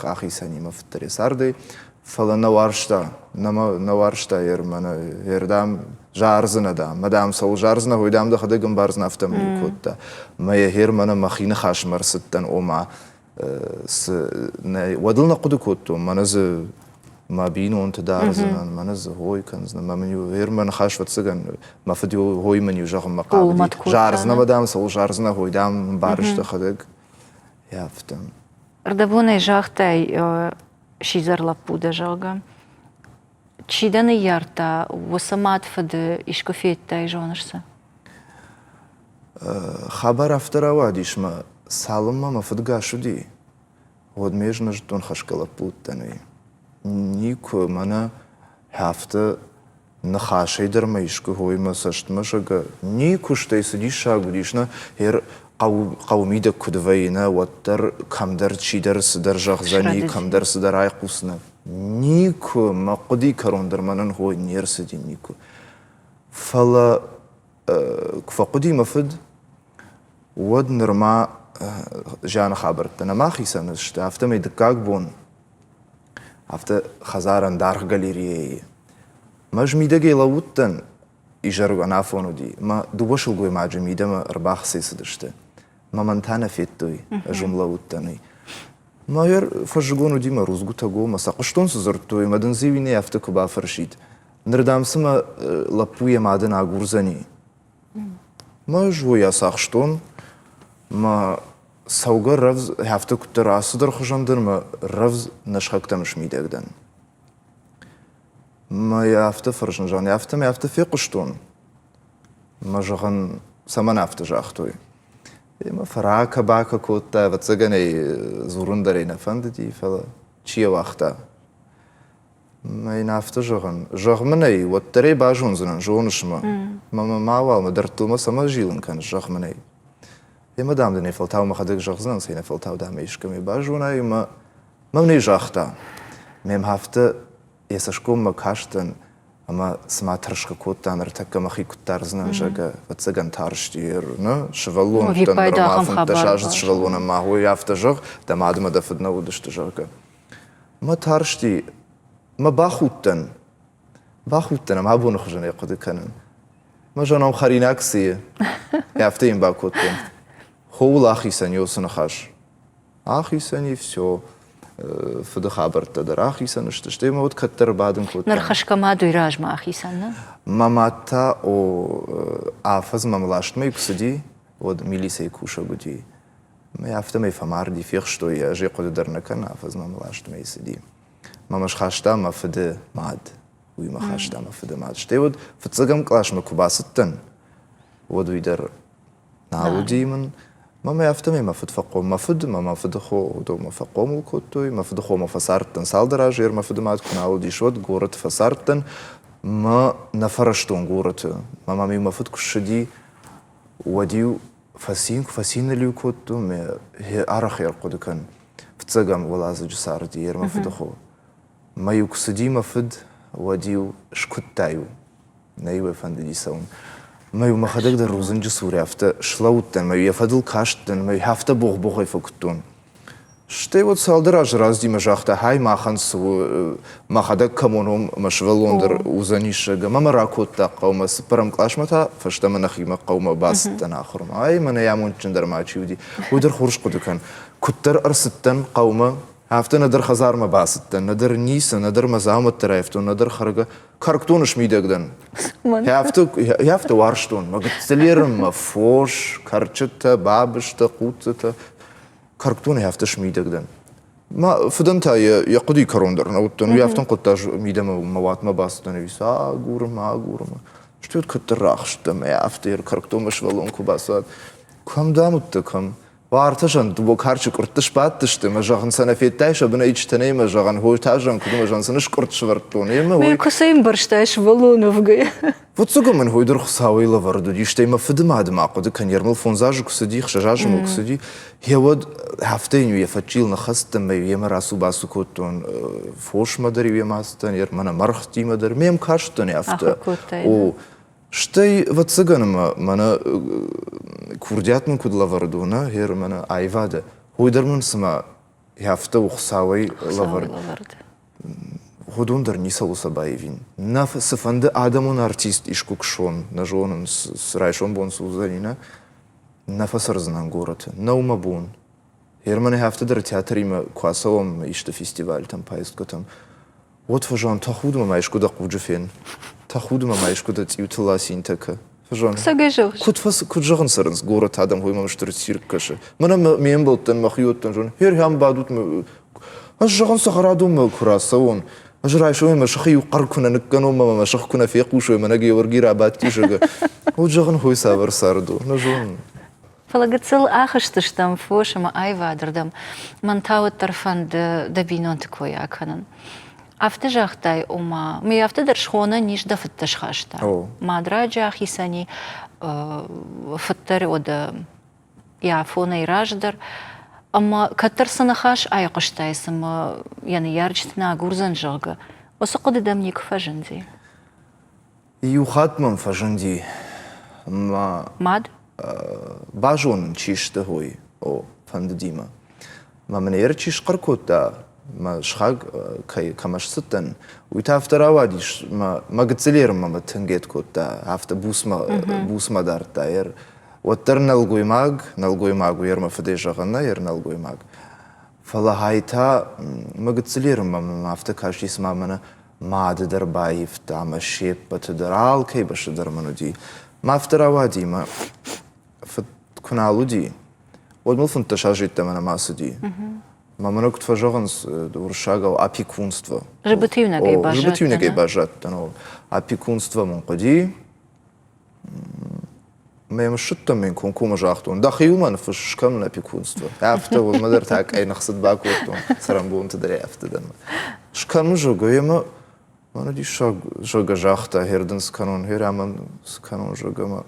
ахицӕни мӕ фыд дӕр йӕ цардӕй. Фӕлӕ нӕ уарзта, нӕ нӕ уарзта ер мӕнӕ ер дам зардзынӕ дам, мӕ дам цӕуыл зардзынӕ, уый дам дӕхӕдӕг ӕмбардзынӕ, афтӕ мын кодта. Мӕ йӕ гъер мӕнӕ мӕхи ныхасмӕ ӕрцыдтӕн, ома цы нӕ уӕд ыл нӕ хъуыды кодтон, мӕнӕ дзы. Мӕ бинонты дардзынӕн, мӕнӕ дзы хой кӕндзынӕн, мӕ мын-иу гъер мӕ ныхас фӕццӕгӕн, мӕ фыд-иу хой мын-иу зӕгъынмӕ хъавыди. Зардзынӕ мӕ, дам, цӕуыл зардзынӕ, хой, дам, барыс дӕхӕдӕг. Афтӕ. Рдӕбонӕй загътай, сидзӕр лӕппу дӕ, зӕгъгӕ. Чи дӕ ныййардта, уыцы мад-фыды искуы федтай, зоныс сӕ? Хабар афтӕ рауадис мӕ, цалынмӕ мӕ фыд гас уыди, уӕд ме ӕз нӕ зыдтон хӕсгӕ лӕппу уыдтӕн, уый. Никуы мӕнӕ афтӕ ныхасӕй дӕр мӕ искуы хой мӕ цӕстмӕ зӕгъгӕ, никуы стӕй цы диссаг уыдис, нӕ хъӕуы мидӕг куыд вӕййы, нӕ, уӕддӕр кӕмдӕр чидӕр цыдӕр зӕгъдзӕни, кӕмдӕр цыдӕр айхъусдзынӕ. Никуы, мӕ хъуыдыйы кӕрон дӕр мӕнӕн хой не рцыди никуы. Фӕлӕ куы фӕхъуыди мӕ фыд, уӕд нырма зианы хабӕрттӕ нӕма хицӕн сты, афтӕмӕй дыккаг бон афтӕ хӕдзарӕн даргъ галереяйы. Мӕ ӕз мидӕгӕй лӕууыдтӕн, изӕрыгон афон уыди, мӕ дыууӕ сылгоймаджы мидӕмӕ ӕрбахцӕйцыдысты. Мӕ мӕн та нӕ федтой, ӕз уым лӕууыдтӕн. Майор фӕззыгон уыди мӕ рудзгуытӕ гом, сӕ хъуыстон цы дзырдтой, мӕ дын дзы иу иннӕ афтӕ куы бафӕрсид. Ныр, дам, цымӕ лӕппу йӕ мадӕн агурдзӕни. Мӕ ӕз уый ацахстон, мӕ цӕугӕ рӕвдз афтӕ куыддӕр ацыдӕр хуызӕн дӕр мӕ рӕвдз нӕ сыхӕгтӕм смидӕг дӕн. Мӕ йӕ афтӕ фӕрсын, зӕгъын, афтӕмӕй афтӕ фехъуыстон. Мӕ зӕгъын, цӕмӕн афтӕ загътой. Ӕмӕ фӕракӕ-бакӕ кодта, ӕвӕццӕгӕн ӕй дзурын дӕр ӕй нӕ фӕндыди, фӕлӕ чи йӕ уагъта. Мӕ йын афтӕ зӕгъын, зӕгъ мын ӕй, уӕддӕр ӕй базондзынӕн, зоныс мӕ. Мӕ мӕ мауал мӕ дӕрдтыл мӕ цӕмӕ зилын кӕныс, зӕгъ мын ӕй. Ӕмӕ дам дын ӕй фӕлтау мӕхӕдӕг зӕгъдзынӕн, цӕйнӕфӕлтау дам ӕй искӕмӕй базонай ӕмӕ мӕм нӕ загъта. Мӕм афтӕ йӕ цӕсгоммӕ кастӕн ӕмӕ цыма тӕрсгӕ кодта, ныртӕккӕ мӕхи куыд дардзынӕн, зӕгъгӕ, ӕвӕццӕгӕн тарсти. Нӕ, сывӕллон дӕн, нырма 15 аздзыд сывӕллонӕн ма хой афтӕ зӕгъ, дӕ мадмӕ дӕ фыд нӕ уыдысты, зӕгъгӕ. Мӕ тарсти, мӕ бахудтӕн, бахудтӕн ӕмӕ абоны хуызӕн ӕй хъуыды кӕнын. Мӕ зӕном хӕринаг цы и? Афтӕ йын бакодтон. Хоуыл ахицӕн и уыцы ныхас. Ахицӕн и все. Фыды хабӕрттӕ дӕр ахицӕн сты, стӕй мӕ уӕд кӕддӕр бадын кодта. Ныр хӕсгӕ мад уый размӕ ахицӕн, нӕ? Мӕ мад та, о, афӕдз мӕм ластмӕ куы цыди, уӕд милицӕйы кусӕг уыди. Мӕ афтӕмӕй фӕмарди, фехстой йӕ, ӕз ӕй хъуыды дӕр нӕ кӕнын, афӕдз мӕм ластмӕ цыди. Мӕ мӕ схаста мӕ фыды мад. Уый мӕ хаста мӕ фыды мад. Стӕй уӕд фыццӕгӕм къласмӕ куы бацыдтӕн, уӕд уый дӕр нал уыди мын. Мӕ мӕ афтӕмӕй мӕ фыд фӕхъом. Мӕ фыд ӕмӕ мӕ фыдыхо уыдонмӕ фӕхъомыл кодтой. Мӕ фыдыхомӕ фӕцардтӕн цалдӕр азы, мӕ фыды мад куы нал уыдис, уӕд горӕты фӕцардтӕн. Мӕ нӕ фӕрӕзтон горӕты. Мӕ мӕм-иу мӕ фыд куы ссыди, уӕд-иу фӕцин, фӕциныл-иу кодтон, мӕ арӕх ӕрхъуыды кӕн. Фыццӕгӕм уӕладзыджы царди йе мӕ фыдыхо. Мӕ-иу куы цыди мӕ фыд, уӕд-иу скуыдта-иу. Нӕ-иу ӕй фӕндыди цӕуын. Мӕ-иу мӕхӕдӕг дӕр рудзынджы цур афтӕ слӕууыдтӕн, мӕ-иу йӕ фӕдыл кастӕн, мӕ-иу афтӕ богъ-богъӕй фӕкуыдтон. Стӕй уӕд цалдӕр азы рацыди мӕ загъта, хай махӕн цы у, мӕхӕдӕг кӕмон уым мӕ сывӕллон дӕр уыдзӕнис, зӕгъгӕ. Ӕмӕ мӕ ракодта хъӕумӕ цыппӕрӕм къласмӕ та фӕстӕмӕ нӕхимӕ хъӕумӕ бацыдтӕн ахуырмӕ. Ай, мӕнӕй амондджындӕр ма чи уыди, уый дӕр хорз хъуыды кӕн. Куыддӕр ӕрцыдтӕн хъӕумӕ, афтӕ нӕдӕр хӕдзармӕ бацыдтӕн, нӕдӕр ницы, нӕдӕр мӕ дзаумӕттӕ раивтон, нӕдӕр хӕргӕ. Кӕркдоны смидӕг дӕн. Афтӕ уарзтон. Мӕ гыццылерын мӕ фос, кӕрчытӕ, бабызтӕ, хъуццытӕ. Кӕркдонӕй афтӕ смидӕг дӕн. Мӕ фыдӕн та йӕ хъуыдыйы кӕрон дӕр нӕ уыдтӕн. Уый афтӕ хъуыддаг мидӕмӕ мӕ уатмӕ бацыдтӕн ӕви цы агуры, ма агуры. Стӕй уӕд куыддӕр рахызтӕн ӕмӕ афтӕ кӕркдонмӕ сывӕллон куы бацыд. Кӕм дам уыдтӕ, кӕм? Уартӕ дыууӕ карчы къуыртты сбадтысты мӕ зӕгъын сӕ нӕ федтай сӕ бынӕй чытӕнӕй мӕ зӕгъын хой та зӕгъын куыд мӕ зӕгъын сын скъуыртт сӕвӕрдтон ӕмӕ уый куы сӕ ӕмбӕрстай сывӕллон уӕвгӕйӕ Фыццаг мын хой дӕр Хуыцауӕй лӕвӕрд уыди, стӕй мӕ фыды мады ма хъуыды кӕн, мыл фондз азы куы цыди, 6 азы мыл куы цыди, йе уӕд афтӕ йын йӕ фӕччийыл ныххӕцыдтӕн мӕ йемӕ рацу-бацу кодтон фосмӕ дӕр йемӕ ацыдтӕн, мӕнӕ мӕргътимӕ дӕр, ме мкастӕн афтӕ. О, стӕй, ӕвӕццӕгӕн, ӕмӕ мӕнӕ курдиат мын куыд лӕвӕрд у, нӕ, гъер мӕнӕ аивады, уый дӕр мын цыма афтӕ у Хуыцауӕй лӕвӕрд. Уыдон дӕр ницӕуыл сӕ баивин. Нӕ цыфӕнды адӕмон артист искуы куы суон, нӕ зонын, цы райсом бон цы уыдзӕни, нӕ, нӕ фӕцӕрдзынӕн горӕты. Нӕу мӕ бон. Германы афтӕ дӕр театримӕ куы ацӕуӕм исты фестивальтӕм, поездкӕтӕм, Уӕд фӕзӕгъын, тӕхудмӕ ма искуы дӕ хъуджы фен. Тӕхудмӕ ма искуы дӕ цъиутыл асинтӕ кӕ. Фӕзӕгъын, Цӕгӕй зӕгъыс? Куыд, куыд зӕгъын цӕрынц горӕты адӕм, уый мӕм стыр цирк кӕсы. Мӕнӕ ме мбӕлттӕн, мӕ хиуӕттӕн зон, хер бадут. Ӕз зӕгъын, цӕхӕрадонмӕ куы рацӕуон, ӕз райсомӕй мӕ сыхы иу хъӕр куы нӕ ныккӕнон, мӕ мӕ сых куы нӕ фехъусой, мӕнӕ Георги рабадти, зӕгъы. Уӕд зӕгъын, хой цавӕр цард у, нӕ зонын. Фӕлӕ гыццыл ахызтыстӕм фос ӕмӕ аивадырдӕм. Мӕн та уӕддӕр фӕнды дӕ бинонты кой акӕнын. Афтӕ загътай, ома, ме афтӕ дӕр схонӕн ис дӕ фыдтӕ схаста. Мад раджы ахицӕни, фыддӕр уӕдӕ йӕ афонӕй раздӕр. Ӕмӕ кӕддӕр цы ныхас айхъуыстай, цымӕ йӕ ныййарджыты нӕ агурдзӕн, зӕгъгӕ, уыцы хъуыды дӕм никуы фӕзынди? Иу хатт мӕм фӕзынди мӕ Мад? Базонын, чи сты, уый. О, фӕндыди мӕ. Мӕ мын ӕр чи схъӕр кодта, мӕ сыхаг кӕй кӕмӕ сцыдтӕн, уый та афтӕ рауадис, мӕ мӕ гыццыл ерынмӕ мӕ тынг ед кодта, афтӕ буцмӕ буцмӕ дардта ер. Уӕддӕр нӕлгоймаг, нӕлгоймаг у ер мӕ фыдӕй зӕгъын нӕ, ер нӕлгоймаг. Фӕлӕ хай та мӕ гыццыл ерынмӕ мӕм афтӕ касти, цыма мӕнӕ мады дӕр баивта ӕмӕ се ппӕты дӕр, алкӕй бӕсты дӕр мын уыди. Мӕ афтӕ рауади, мӕ фыд куы нал уыди, уӕд мыл 15 азы йеддӕмӕ нӕма цыди. Мӕ мӕнӕ куыд фӕзӕгъынц уырыссагау опекунство. Зыбыты иунӕгӕй баззадтӕн. Зыбыты иунӕгӕй баззадтӕн. Опекунство мын хъуыди. Мӕм ссыдтӕн, мын комкоммӕ загътон, дӕхи уымӕн ныффысс, скӕнын опекунство. Афтӕ уымӕ дӕр та къӕйныхцыд бакодтон, цӕрӕнбонты дӕр афтӕ дӕн. Скӕнын зӕгъгӕ, ӕмӕ мӕнӕ диссаг, зӕгъгӕ, загъта, хер дын скӕнон, хер амӕн скӕнон, зӕгъгӕ, ӕмӕ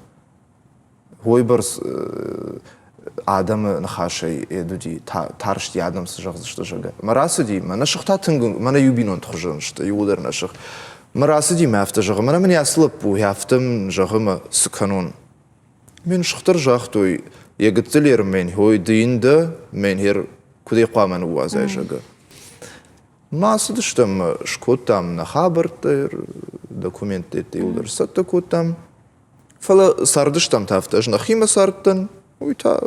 уойбӕрц адӕмы ныхасӕй ед уыди, тарсти адӕм цы зӕгъдзысты, зӕгъгӕ. Мӕ рацыди, мӕнӕ сых та тынг, мӕнӕ иу бинонты хуызӕн сты, иууылдӕр нӕ сых. Мӕ рацыди мӕ афтӕ зӕгъы, мӕнӕ мын ацы лӕппу, афтӕ мын зӕгъы, мӕ цы кӕнон? Мен сыхдӕр загътой, йӕ гыццыл ермен, хой ды йын дӕ, мен хер куыдӕй хъуамӕ ныууадзай, зӕгъгӕ. Ма ацыдыстӕм, скодтам нӕ хабӕрттӕ, документтӕ иууылдӕр сцӕттӕ кодтам. Фӕлӕ цардыстӕм та афтӕ, ӕз нӕхимӕ цардтӕн, уый та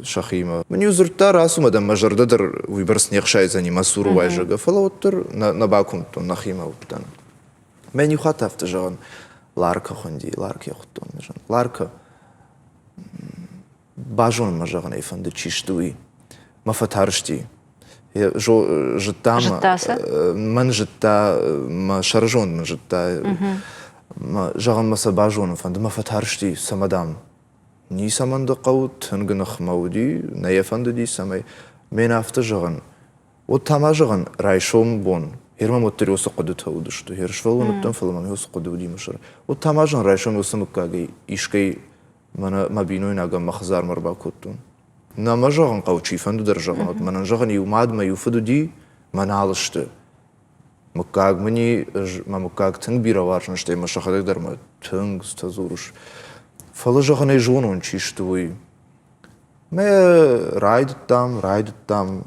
сӕхимӕ. Мын-иу дзырдта, рацу мӕ дӕм мӕ зӕрдӕ дӕр уыйбӕрц не хсайдзӕни мӕ цуры уайзӕгӕ, фӕлӕ уӕддӕр нӕ бакуымдтон, нӕхимӕ уыдтӕн. Мӕн иу хатт афтӕ зӕгъын, Ларка хуынди, Ларкӕ хуыдтон, Ларка, базонын мӕ зӕгъын ӕй фӕнды, чи сты, уый. Мӕ фӕтарсти. Зыдта мӕ, мӕн зыдта, мӕ сӕрызонд мын зыдта. Зӕгъын мӕ сӕ базонын фӕнды, мӕ фӕтарсти, цӕмӕ дам. Ницӕмӕн дӕ хъӕуы, тынг ныхмӕ уыди, нӕ йӕ фӕндыди, цӕмӕй. Мен афтӕ зӕгъын, уӕд та ма зӕгъын, райсом бон, Гъер мӕм уӕддӕр уыцы хъуыдытӕ уыдысты. Гъер сывӕллон уыдтӕн, фӕлӕ мӕм уыцы хъуыды уыди мӕ сӕры. Уӕд та ма зӕгъын, райсом уыцы мыггагӕй искӕй мӕнӕ мӕ бинойнагӕн мӕ хӕдзармӕ ӕрбакодтон. Нӕ мӕ зӕгъын хъӕуы, чифӕнды дӕр зӕгъын, уӕд мӕнӕн зӕгъын иу мад мӕ иу фыд уыди, мӕ нал сты. Мыггаг мын и, ӕз мӕ мыггаг тынг бирӕ уарзын, стӕй мӕ сӕхӕдӕг дӕр мӕ тынг цытӕ дзурыс. Фӕлӕ зӕгъын ӕй зонон, чи сты, уый. Мӕ райдыдтам, райдыдтам,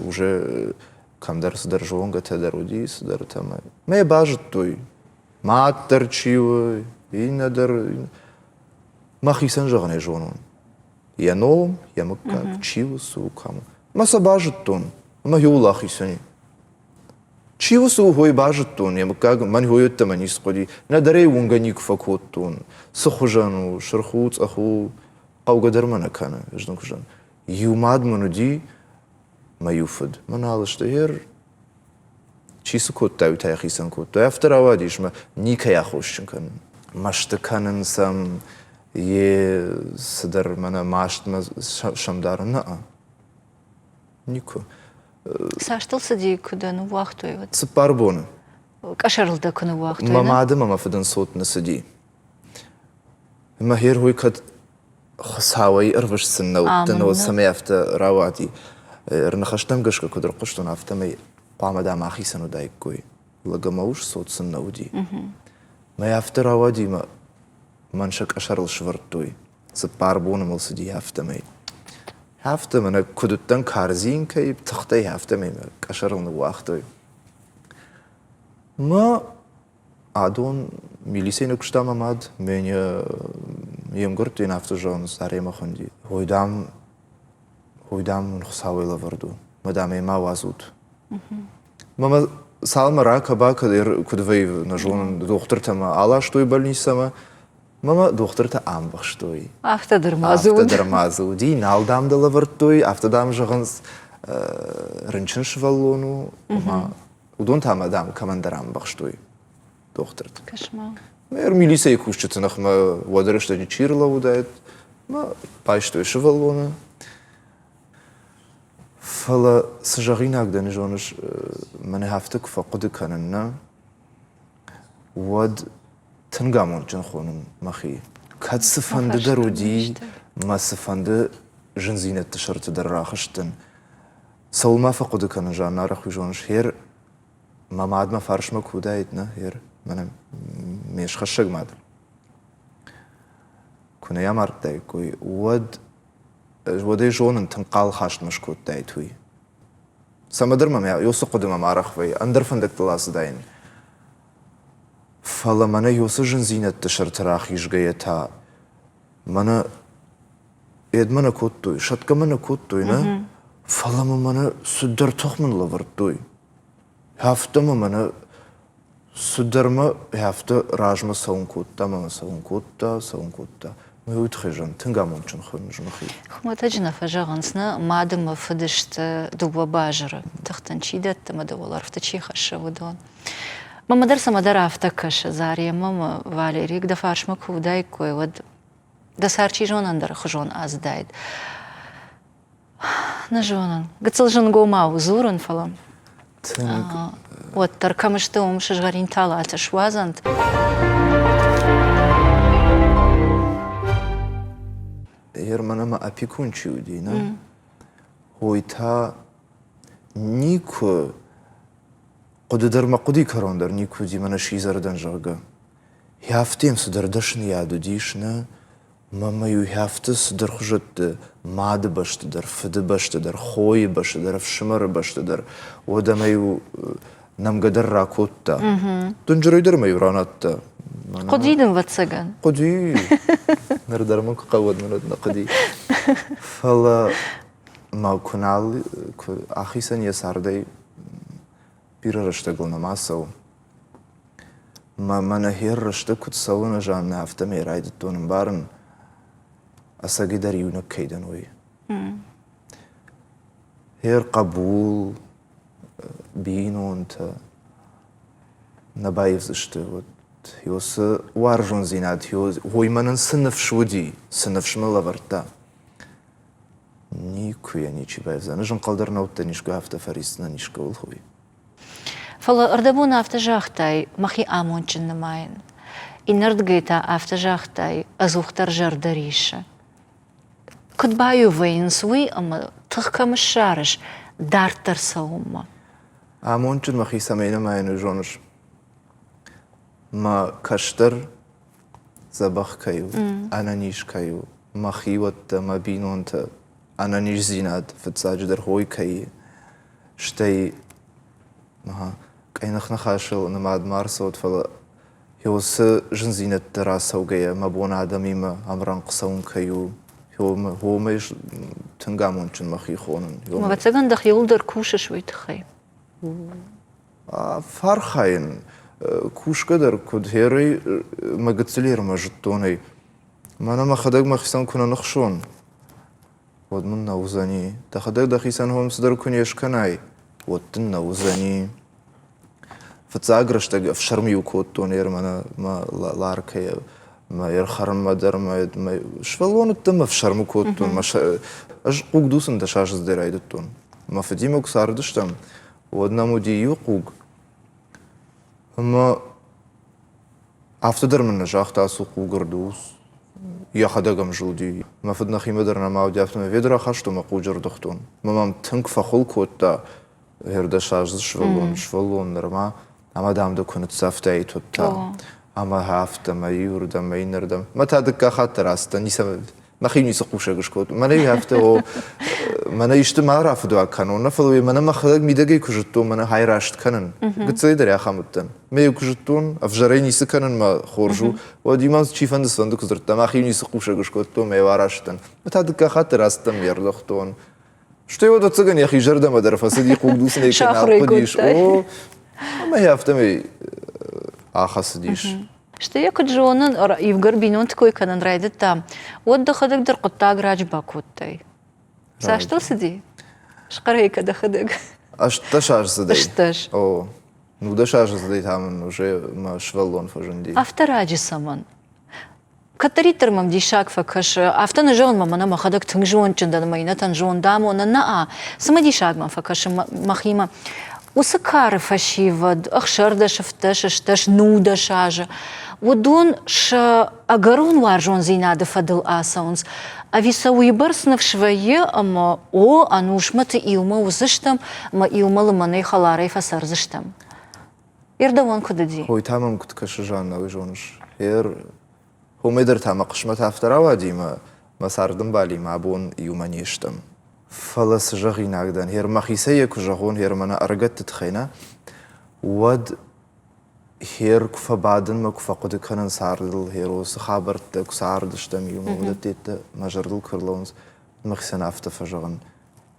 уже кӕмдӕр цыдӕр зонгӕтӕ дӕр уыди, цыдӕртӕ мӕ. Мӕ базыдтой, мад дӕр чи у, иннӕ дӕр. Мӕхицӕн зӕгъын ӕй зонон. Йӕ ном, йӕ мыггаг, чи у, цы у, кӕм у. Мӕ сӕ базыдтон, ӕмӕ иуыл ахицӕн и. Чи у, цы у, хой базыдтон, йӕ мыггаг мӕн хойӕдтӕмӕ ницы хъуыди. Нӕдӕр ӕй уынгӕ никуы фӕкодтон. Цы хуызӕн у, сырх у, цъӕх у, хъӕугӕ дӕр мӕ нӕ кӕны, ӕз дын хуызӕн. Иу мад мын уыди, мӕ иу фыд. Мӕ нал сты, ер чи цы кодта, уый та йӕхицӕн кодта. Афтӕ рауадис мӕ никӕй аххосджын кӕнын. Мӕсты кӕнын сӕм, йе цыдӕр мӕнӕ мастмӕ сӕм дарын нӕ. Никуы. Цас дыл цыди, куы дӕ ныууагътой, уӕд? 4 боны. Къӕсӕрыл дӕ куы ныууагътой, Мӕ мады ӕмӕ мӕ фыдӕн цот нӕ цыди. Мӕ хер уый кӕд Хуыцауӕй ӕрвыст сын нӕ уыдтӕн, уӕд цӕмӕй афтӕ рауади. Ӕрныхӕстӕм гӕсгӕ куыд ӕрхъуыстон, афтӕмӕй хъуамӕ дам ахицӕн уыдаиккой. Лӕг ӕмӕ ус цот сын нӕ уыди. Мӕ афтӕ рауади, мӕ мӕн сӕ къӕсӕрыл сӕвӕрдтой. 4 боны мыл цыди афтӕмӕй. Афтӕ мӕнӕ куыд уыдтӕн карзинкӕйы тыхтӕй, афтӕмӕй мӕ къӕсӕрыл ныууагътой. Мӕ Адон милицӕй нӕ куыста мӕ мад, мӕн йе мгӕртты йын афтӕ зӕгъынц, Заремӕ хуынди. Ой, дам, ой, дам, мын Хуыцауӕй лӕвӕрд у, мӕ, дам, ӕй ма уадзут. Мӕ цалынмӕ ракӕ-бакӕ куыд вӕййы, нӕ зонын, дохтыртӕ мӕ аластой больницӕмӕ, мӕ дохтыртӕ амбӕхстой. Афтӕ дӕр ма дзы уыд. Афтӕ дӕр ма дзы уыди, нал дам дӕ лӕвӕрдтой, афтӕ дам зӕгъынц, рынчын сывӕллон у, ома уыдон та мӕ дам кӕмӕндӕр амбӕхстой дохтырты. Кӕс-ма. Мэр милицӕйы кусджыты ныхмӕ уӕды рӕстӕджы чи рлӕууыдаид, мӕ байстой сывӕллоны. Фӕлӕ цы зӕгъинаг дӕн, зоныс, мӕнӕ афтӕ куы фӕхъуыды кӕнын, нӕ, уӕд тынг амондджын хонын мӕхи. Кӕд цыфӕнды дӕр уыди, мӕ цыфӕнды зындзинӕдты сӕрты дӕр рахызтӕн, цӕуыл ма фӕхъуыды кӕнын, Жанна, арӕх уый зоныс, хер, мӕ мад мӕ фарсмӕ куы уыдаид, нӕ, хер, мӕнӕ ме схӕссӕг мад, куы нӕ йӕ амардтаиккой, уӕд уӕд ӕй зонын, тынг хъал хаст мӕ скодтаид уый. Цӕмӕдӕр мӕм уыцы хъуыды мӕм арӕх вӕййы, ӕндӕр фӕндӕгтыл ацыдаин. Фӕлӕ мӕнӕ уыцы зындзинӕдты сӕрты рахизгӕйӕ та мӕнӕ едмӕ нӕ кодтой, сӕтгӕ мӕ нӕ кодтой, нӕ? Фӕлӕ мӕ мӕнӕ цыдӕр тых мын лӕвӕрдтой. Афтӕ мӕ мӕнӕ Цыдӕр мӕ афтӕ размӕ цӕуын кодта ӕмӕ мӕ цӕуын кодта, цӕуын кодта. Мӕ уый тыххӕй зӕгъын, тынг амондджын хуыныс мӕхи. Хуымӕтӕджы нӕ фӕзӕгъынц, нӕ мад ӕмӕ фыд сты дыууӕ базыры, тыхтӕн чи дӕтты ӕмӕ дӕ уӕлӕрвты чи хӕссы, уыдон. Мӕнмӕ дӕр цӕмӕдӕр афтӕ кӕсы, Заремӕ ӕмӕ Валерик дӕ фарсмӕ куы уыдаиккой, уӕд дӕ цард чи зоны ӕндӕрхуызон ацыдаид. Нӕ зонын. Гыццыл зынгомау дзурын, фӕлӕ Тынг. Уӕддӕр кӕм сты, уым сызгъӕрин талатӕ суадзӕнт. Ерман ӕмӕ опекун чи уыди, нӕ? Уый та никуы хъуыды дӕр мӕ хъуыдыйы кӕрон дӕр никуы уыди, мӕнӕ сидзӕр дӕн, зӕгъгӕ. Афтӕ йӕм цыдӕр дӕсныйад уыдис, нӕ? Мамӕ-иу афтӕ цыдӕр хуызӕтты мады бӕсты дӕр, фыды бӕсты дӕр, хойы бӕсты дӕр, ӕфсымӕры бӕсты дӕр, уӕд ӕмӕ-иу нӕмгӕ дӕр ракодта. Дынджырӕй дӕр мӕ-иу ранадта. Хъуыди дын, ӕвӕццӕгӕн. Хъуыди. Ныр дӕр мын куы хъӕуы, уӕд мын нӕ хъуыди. Фӕлӕ мӕ куы нал, куы ахицӕн йӕ цардӕй, бирӕ рӕстӕгыл нӕма цӕуы. Мӕнӕ хер рӕстӕг куыд цӕуы нӕ Жаннӕ, афтӕмӕй райдыдтон ӕмбарын, ӕцӕгӕйдӕр иунӕг кӕй дӕн, уый. Хер хъӕбул, бинонтӕ нӕ баивдзысты. Вот уыцы уарзондзинад, уый мӕнӕн цы ныфс уыди, цы ныфс мын лӕвӕрдта, никуы йӕ ничи баивдзӕн. Ӕз ӕнхъӕл дӕр нӕ уыдтӕн искуы афтӕ фӕрисдзынӕн искӕуыл, уый. Фӕлӕ ӕрдӕбон афтӕ загътай, мӕхи амондджын нымайын. Иннӕрдыгӕй та афтӕ загътай, ӕдзухдӕр зӕрдӕ риссы. Куыд баиу вӕййынц уый ӕмӕ тых кӕм ссарыс дарддӕр цӕуынмӕ? Амондджын мӕхи цӕмӕй нымайын, уый зоныс? Мӕ кӕстӕр дзӕбӕх кӕй у, ӕнӕниз кӕй у, мӕ хиуӕттӕ, мӕ бинонтӕ, ӕнӕниздзинад фыццаджыдӕр хой кӕй и, стӕй къӕйных ныхасыл нымад ма ӕрцӕуӕд, фӕлӕ уыцы зындзинӕдтӕ рацӕугӕйӕ мӕ бон адӕмимӕ ӕмрӕнхъ цӕуын кӕй у, уымӕй тынг амондджын мӕхи хонын. Ӕвӕццӕгӕн дӕхиуыл дӕр кусыс уый тыххӕй. Фархайын, кусгӕ дӕр куыд хӕрай, мӕ гыццылермӕ зыдтон ӕй. Мӕнӕ мӕхӕдӕг мӕхицӕн куы нӕ ныхсон, уӕд мын нӕ уыдзӕни. Дӕхӕдӕг дӕхицӕн хом цыдӕр куы не скӕнай, уӕд дын нӕ уыдзӕни. Фыццаг рӕстӕг ӕфсӕрмы-иу кодтон мӕнӕ мӕ ларкӕйӕ, мӕ ӕрхӕрынмӕ дӕр, мӕ сывӕллон уыдтӕн, мӕ ӕфсӕрмы кодтон. Ӕз хъуг дуцын дӕсаздзыдӕй райдыдтон. Мӕ фыдимӕ куы цардыстӕм, уӕд нӕм уыди иу хъуг. Ӕмӕ афтӕ дӕр мын нӕ загъта, ацу хъуг ӕрдуц. Йӕхӕдӕг ӕм зылди. Мӕ фыд нӕхимӕ дӕр нӕма уыди, афтӕмӕй ведра хастон мӕ хъуджы ӕрдыгътон. Мӕ мӕм тынг фӕхуыл кодта, ӕрдӕсаздзыд сывӕллон, сывӕллон нырма, ӕмӕ дам дӕ куы ныццавтаид, уӕд та. Ӕмӕ афтӕ, мӕ иуырдӕм, мӕ иннӕрдӕм. Мӕ та дыккаг хатт дӕр ацыдтӕн, ницӕмӕ мӕхи ницы хъусӕг скодтон. Мӕнӕ афтӕ, о, мӕнӕ исты ма рафыдуаг кӕнон, нӕ фӕлӕ мӕнӕ мӕхӕдӕг мидӕгӕй куы зыдтон, мӕнӕ хай раст кӕнын. Гыццылӕй дӕр ахӕм уыдтӕн. Мӕ куы зыдтон, ӕвзӕрӕй ницы кӕнын мӕ хорз у, уӕд иу мӕм чифӕнды цыфӕнды куы дзырдта, мӕхи ницы хъусӕг скодтон, мӕ араст дӕн. Мӕ та дыккаг хатт дӕр ацыдтӕн, ме рдыгътон. Стӕй уӕд ӕцӕгӕн йӕхи зӕрдӕмӕ дӕр фӕцыди хъугдуцынӕй кӕй нал хъуыдис. О, ӕмӕ йӕ афтӕмӕй ахӕцыдис. Стӕй йӕ куыд зонын, иугӕр бинонты кой кӕнын райдыдта, уӕд дӕхӕдӕг дӕр хъуыддаг раджы бакодтай. Цас дыл цыди? Схъӕрӕй кӕ дӕхӕдӕг. 18 аздзыдӕй. 18. О, 19 аздзыдӕй та мын уже мӕ сывӕллон фӕзынди. Афтӕ раджы цӕмӕн? Кӕддӕриддӕр мӕм диссаг фӕкӕсы, афтӕ нӕ зӕгъын мӕ мӕнӕ мӕхӕдӕг тынг зондджын дӕн ӕмӕ иннӕтӕн зондамонӕн нӕ, цымыдисаг мӕм фӕкӕсы мӕхимӕ. Уыцы кары фӕсивӕд, 16, 17, 18, 19 азы, уыдон сӕ ӕгӕрон уарзондзинады фӕдыл ацӕуынц, ӕви сӕ уыйбӕрц ныфс вӕййы, ӕмӕ о, ӕнусмӕты иумӕ уыдзыстӕм ӕмӕ иумӕ лымӕнӕй хӕларӕй фӕцӕрдзыстӕм. Ирдӕуӕн куыд уыди? Хой та мӕм куыд кӕсы, Жанна, уый зоныс. Ер, уымӕй дӕр та мӕ хъысмӕт афтӕ рауади, мӕ мӕ цардӕмбалимӕ абон иумӕ не стӕм. Фӕлӕ цы зӕгъинаг дӕн, ер мӕхицӕй йӕ куы зӕгъон, ер мӕнӕ ӕрыгӕтты тыххӕй нӕ, уӕд хер куы фӕбадын мӕ куы фӕхъуыды кӕнын цардыл, хер уыцы хабӕрттӕ куы цардыстӕм иумӕ, уыдӕттӕ мӕ зӕрдыл куы ӕрлӕууынц, мӕхицӕн афтӕ фӕзӕгъын.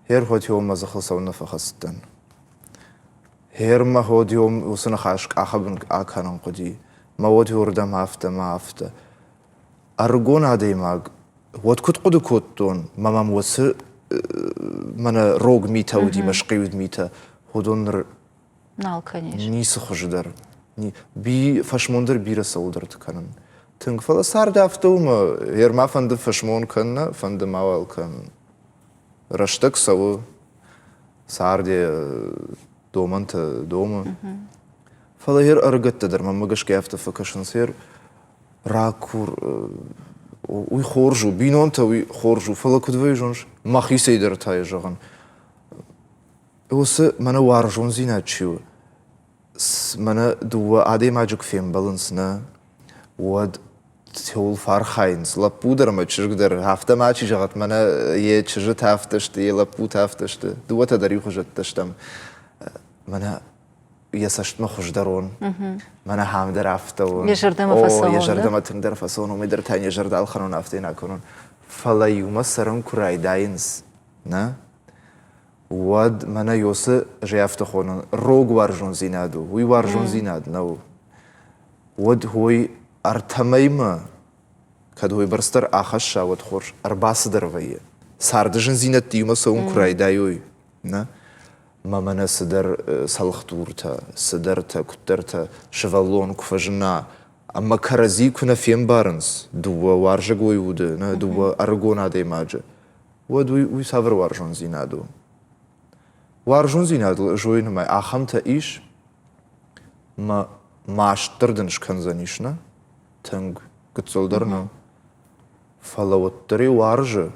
Хер хотион мӕ дзыхыл цӕуылнӕ фӕхӕцыдтӕн. Хер мӕ ходион уыцы ныхас къахы бын акӕнын хъуыди. Мӕ уод уырдӕм афтӕ мӕ афтӕ. Ӕрыгон адӕймаг уӕд куыд хъуыды кодтон, мӕ мӕм уыцы мӕнӕ рог митӕ уыди, мӕ схъиуд митӕ, уыдон ныр нал кӕнис. Ницы хуызы дӕр. Би фӕсмон дӕр бирӕ цӕуылдӕрты кӕнын. Тынг, фӕлӕ цард афтӕ у, мӕ ма фӕнды фӕсмон кӕнын, фӕнды мауал кӕнын. Рӕстӕг цӕуы, цард йӕ домӕнтӕ домы. Фӕлӕ йе ӕрыгӕттӕ дӕр мӕнмӕ гӕсгӕ афтӕ фӕкӕсынц, йе ракур, уый хорз у, бинонтӕ уый хорз у, фӕлӕ куыд вӕййы зоныс, мӕхицӕй дӕр та йӕ зӕгъын. Уыцы мӕнӕ уарзондзинад чи у, мӕнӕ дыууӕ адӕймаджы куы фембӕлынц, нӕ, уӕд цӕуыл фӕархайынц лӕппу дӕр ӕмӕ чызг дӕр. Афтӕ мачи зӕгъӕт, мӕнӕ йӕ чызджытӕ афтӕ сты, йӕ лӕппутӕ афтӕ сты. Дыууӕтӕ дӕр иухуызӕттӕ стӕм. Мӕнӕ йӕ цӕстмӕ хуыздӕр уон, мӕнӕ ахӕм дӕр афтӕ у. Йӕ зӕрдӕмӕ фӕцӕуон. Йӕ зӕрдӕмӕ тынгдӕр фӕцӕуон, уымӕй дӕр та йӕ зӕрдӕ ӕлхӕнон, афтӕ йын акӕнон. Фӕлӕ иумӕ цӕрын куы райдайынц, нӕ, уӕд мӕнӕ Йосы ӕз афтӕ хонын, рог уарзондзинад у. Уый уарзондзинад нӕу. Уӕд уый ӕртӕмӕймӕ, кӕд уыйбӕрц дӕр ахӕсса, уӕд хорз ӕрбацыдӕр вӕййы. Царды зындзинӕдтӕ иумӕ цӕуын куы райдайой, нӕ? Мӕ мӕнӕ цыдӕр цӕлхдуртӕ, цыдӕртӕ, куыддӕртӕ сывӕллон куы фӕзына, ӕмӕ кӕрӕдзи куы нӕ фембарынц дыууӕ уарзӕгой уды, нӕ дыууӕ ӕрыгон адӕймаджы, уӕд уый, уый цавӕр уарзондзинад у? Уарзондзинадыл зоинымӕ ахӕмтӕ ис, мӕ маст дӕр дын скӕндзӕнис, нӕ? Тынг гыццыл дӕр нӕ. Фӕлӕ уӕддӕр йӕ уарзы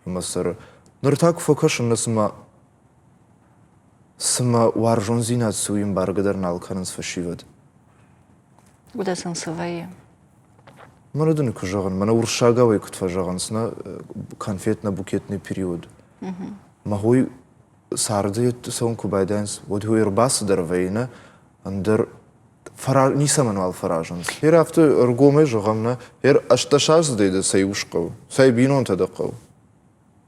ӕмӕ цӕры. Ныр та куы фӕкӕсын, нӕ цыма цыма уарзондзинад цы у, ӕмбаргӕ дӕр нал кӕнынц фӕсивӕд. Уыдӕ сын цы вӕййы? Мӕнӕ дын куы зӕгъын, мӕнӕ уырыссагау куыд фӕзӕгъынц, нӕ конфетно-букетный период. Мӕ хой царды цӕуын куы байдайынц, уӕд уый ӕрбацыдӕр вӕййы, нӕ ӕндӕр ницӕмӕнуал фӕразынц. Ер афтӕ ӕргомӕй зӕгъӕм, нӕ, ер ӕстдӕсаздзыдӕй дӕ цӕй ус хъӕуы, цӕй бинонтӕ дӕ хъӕуы.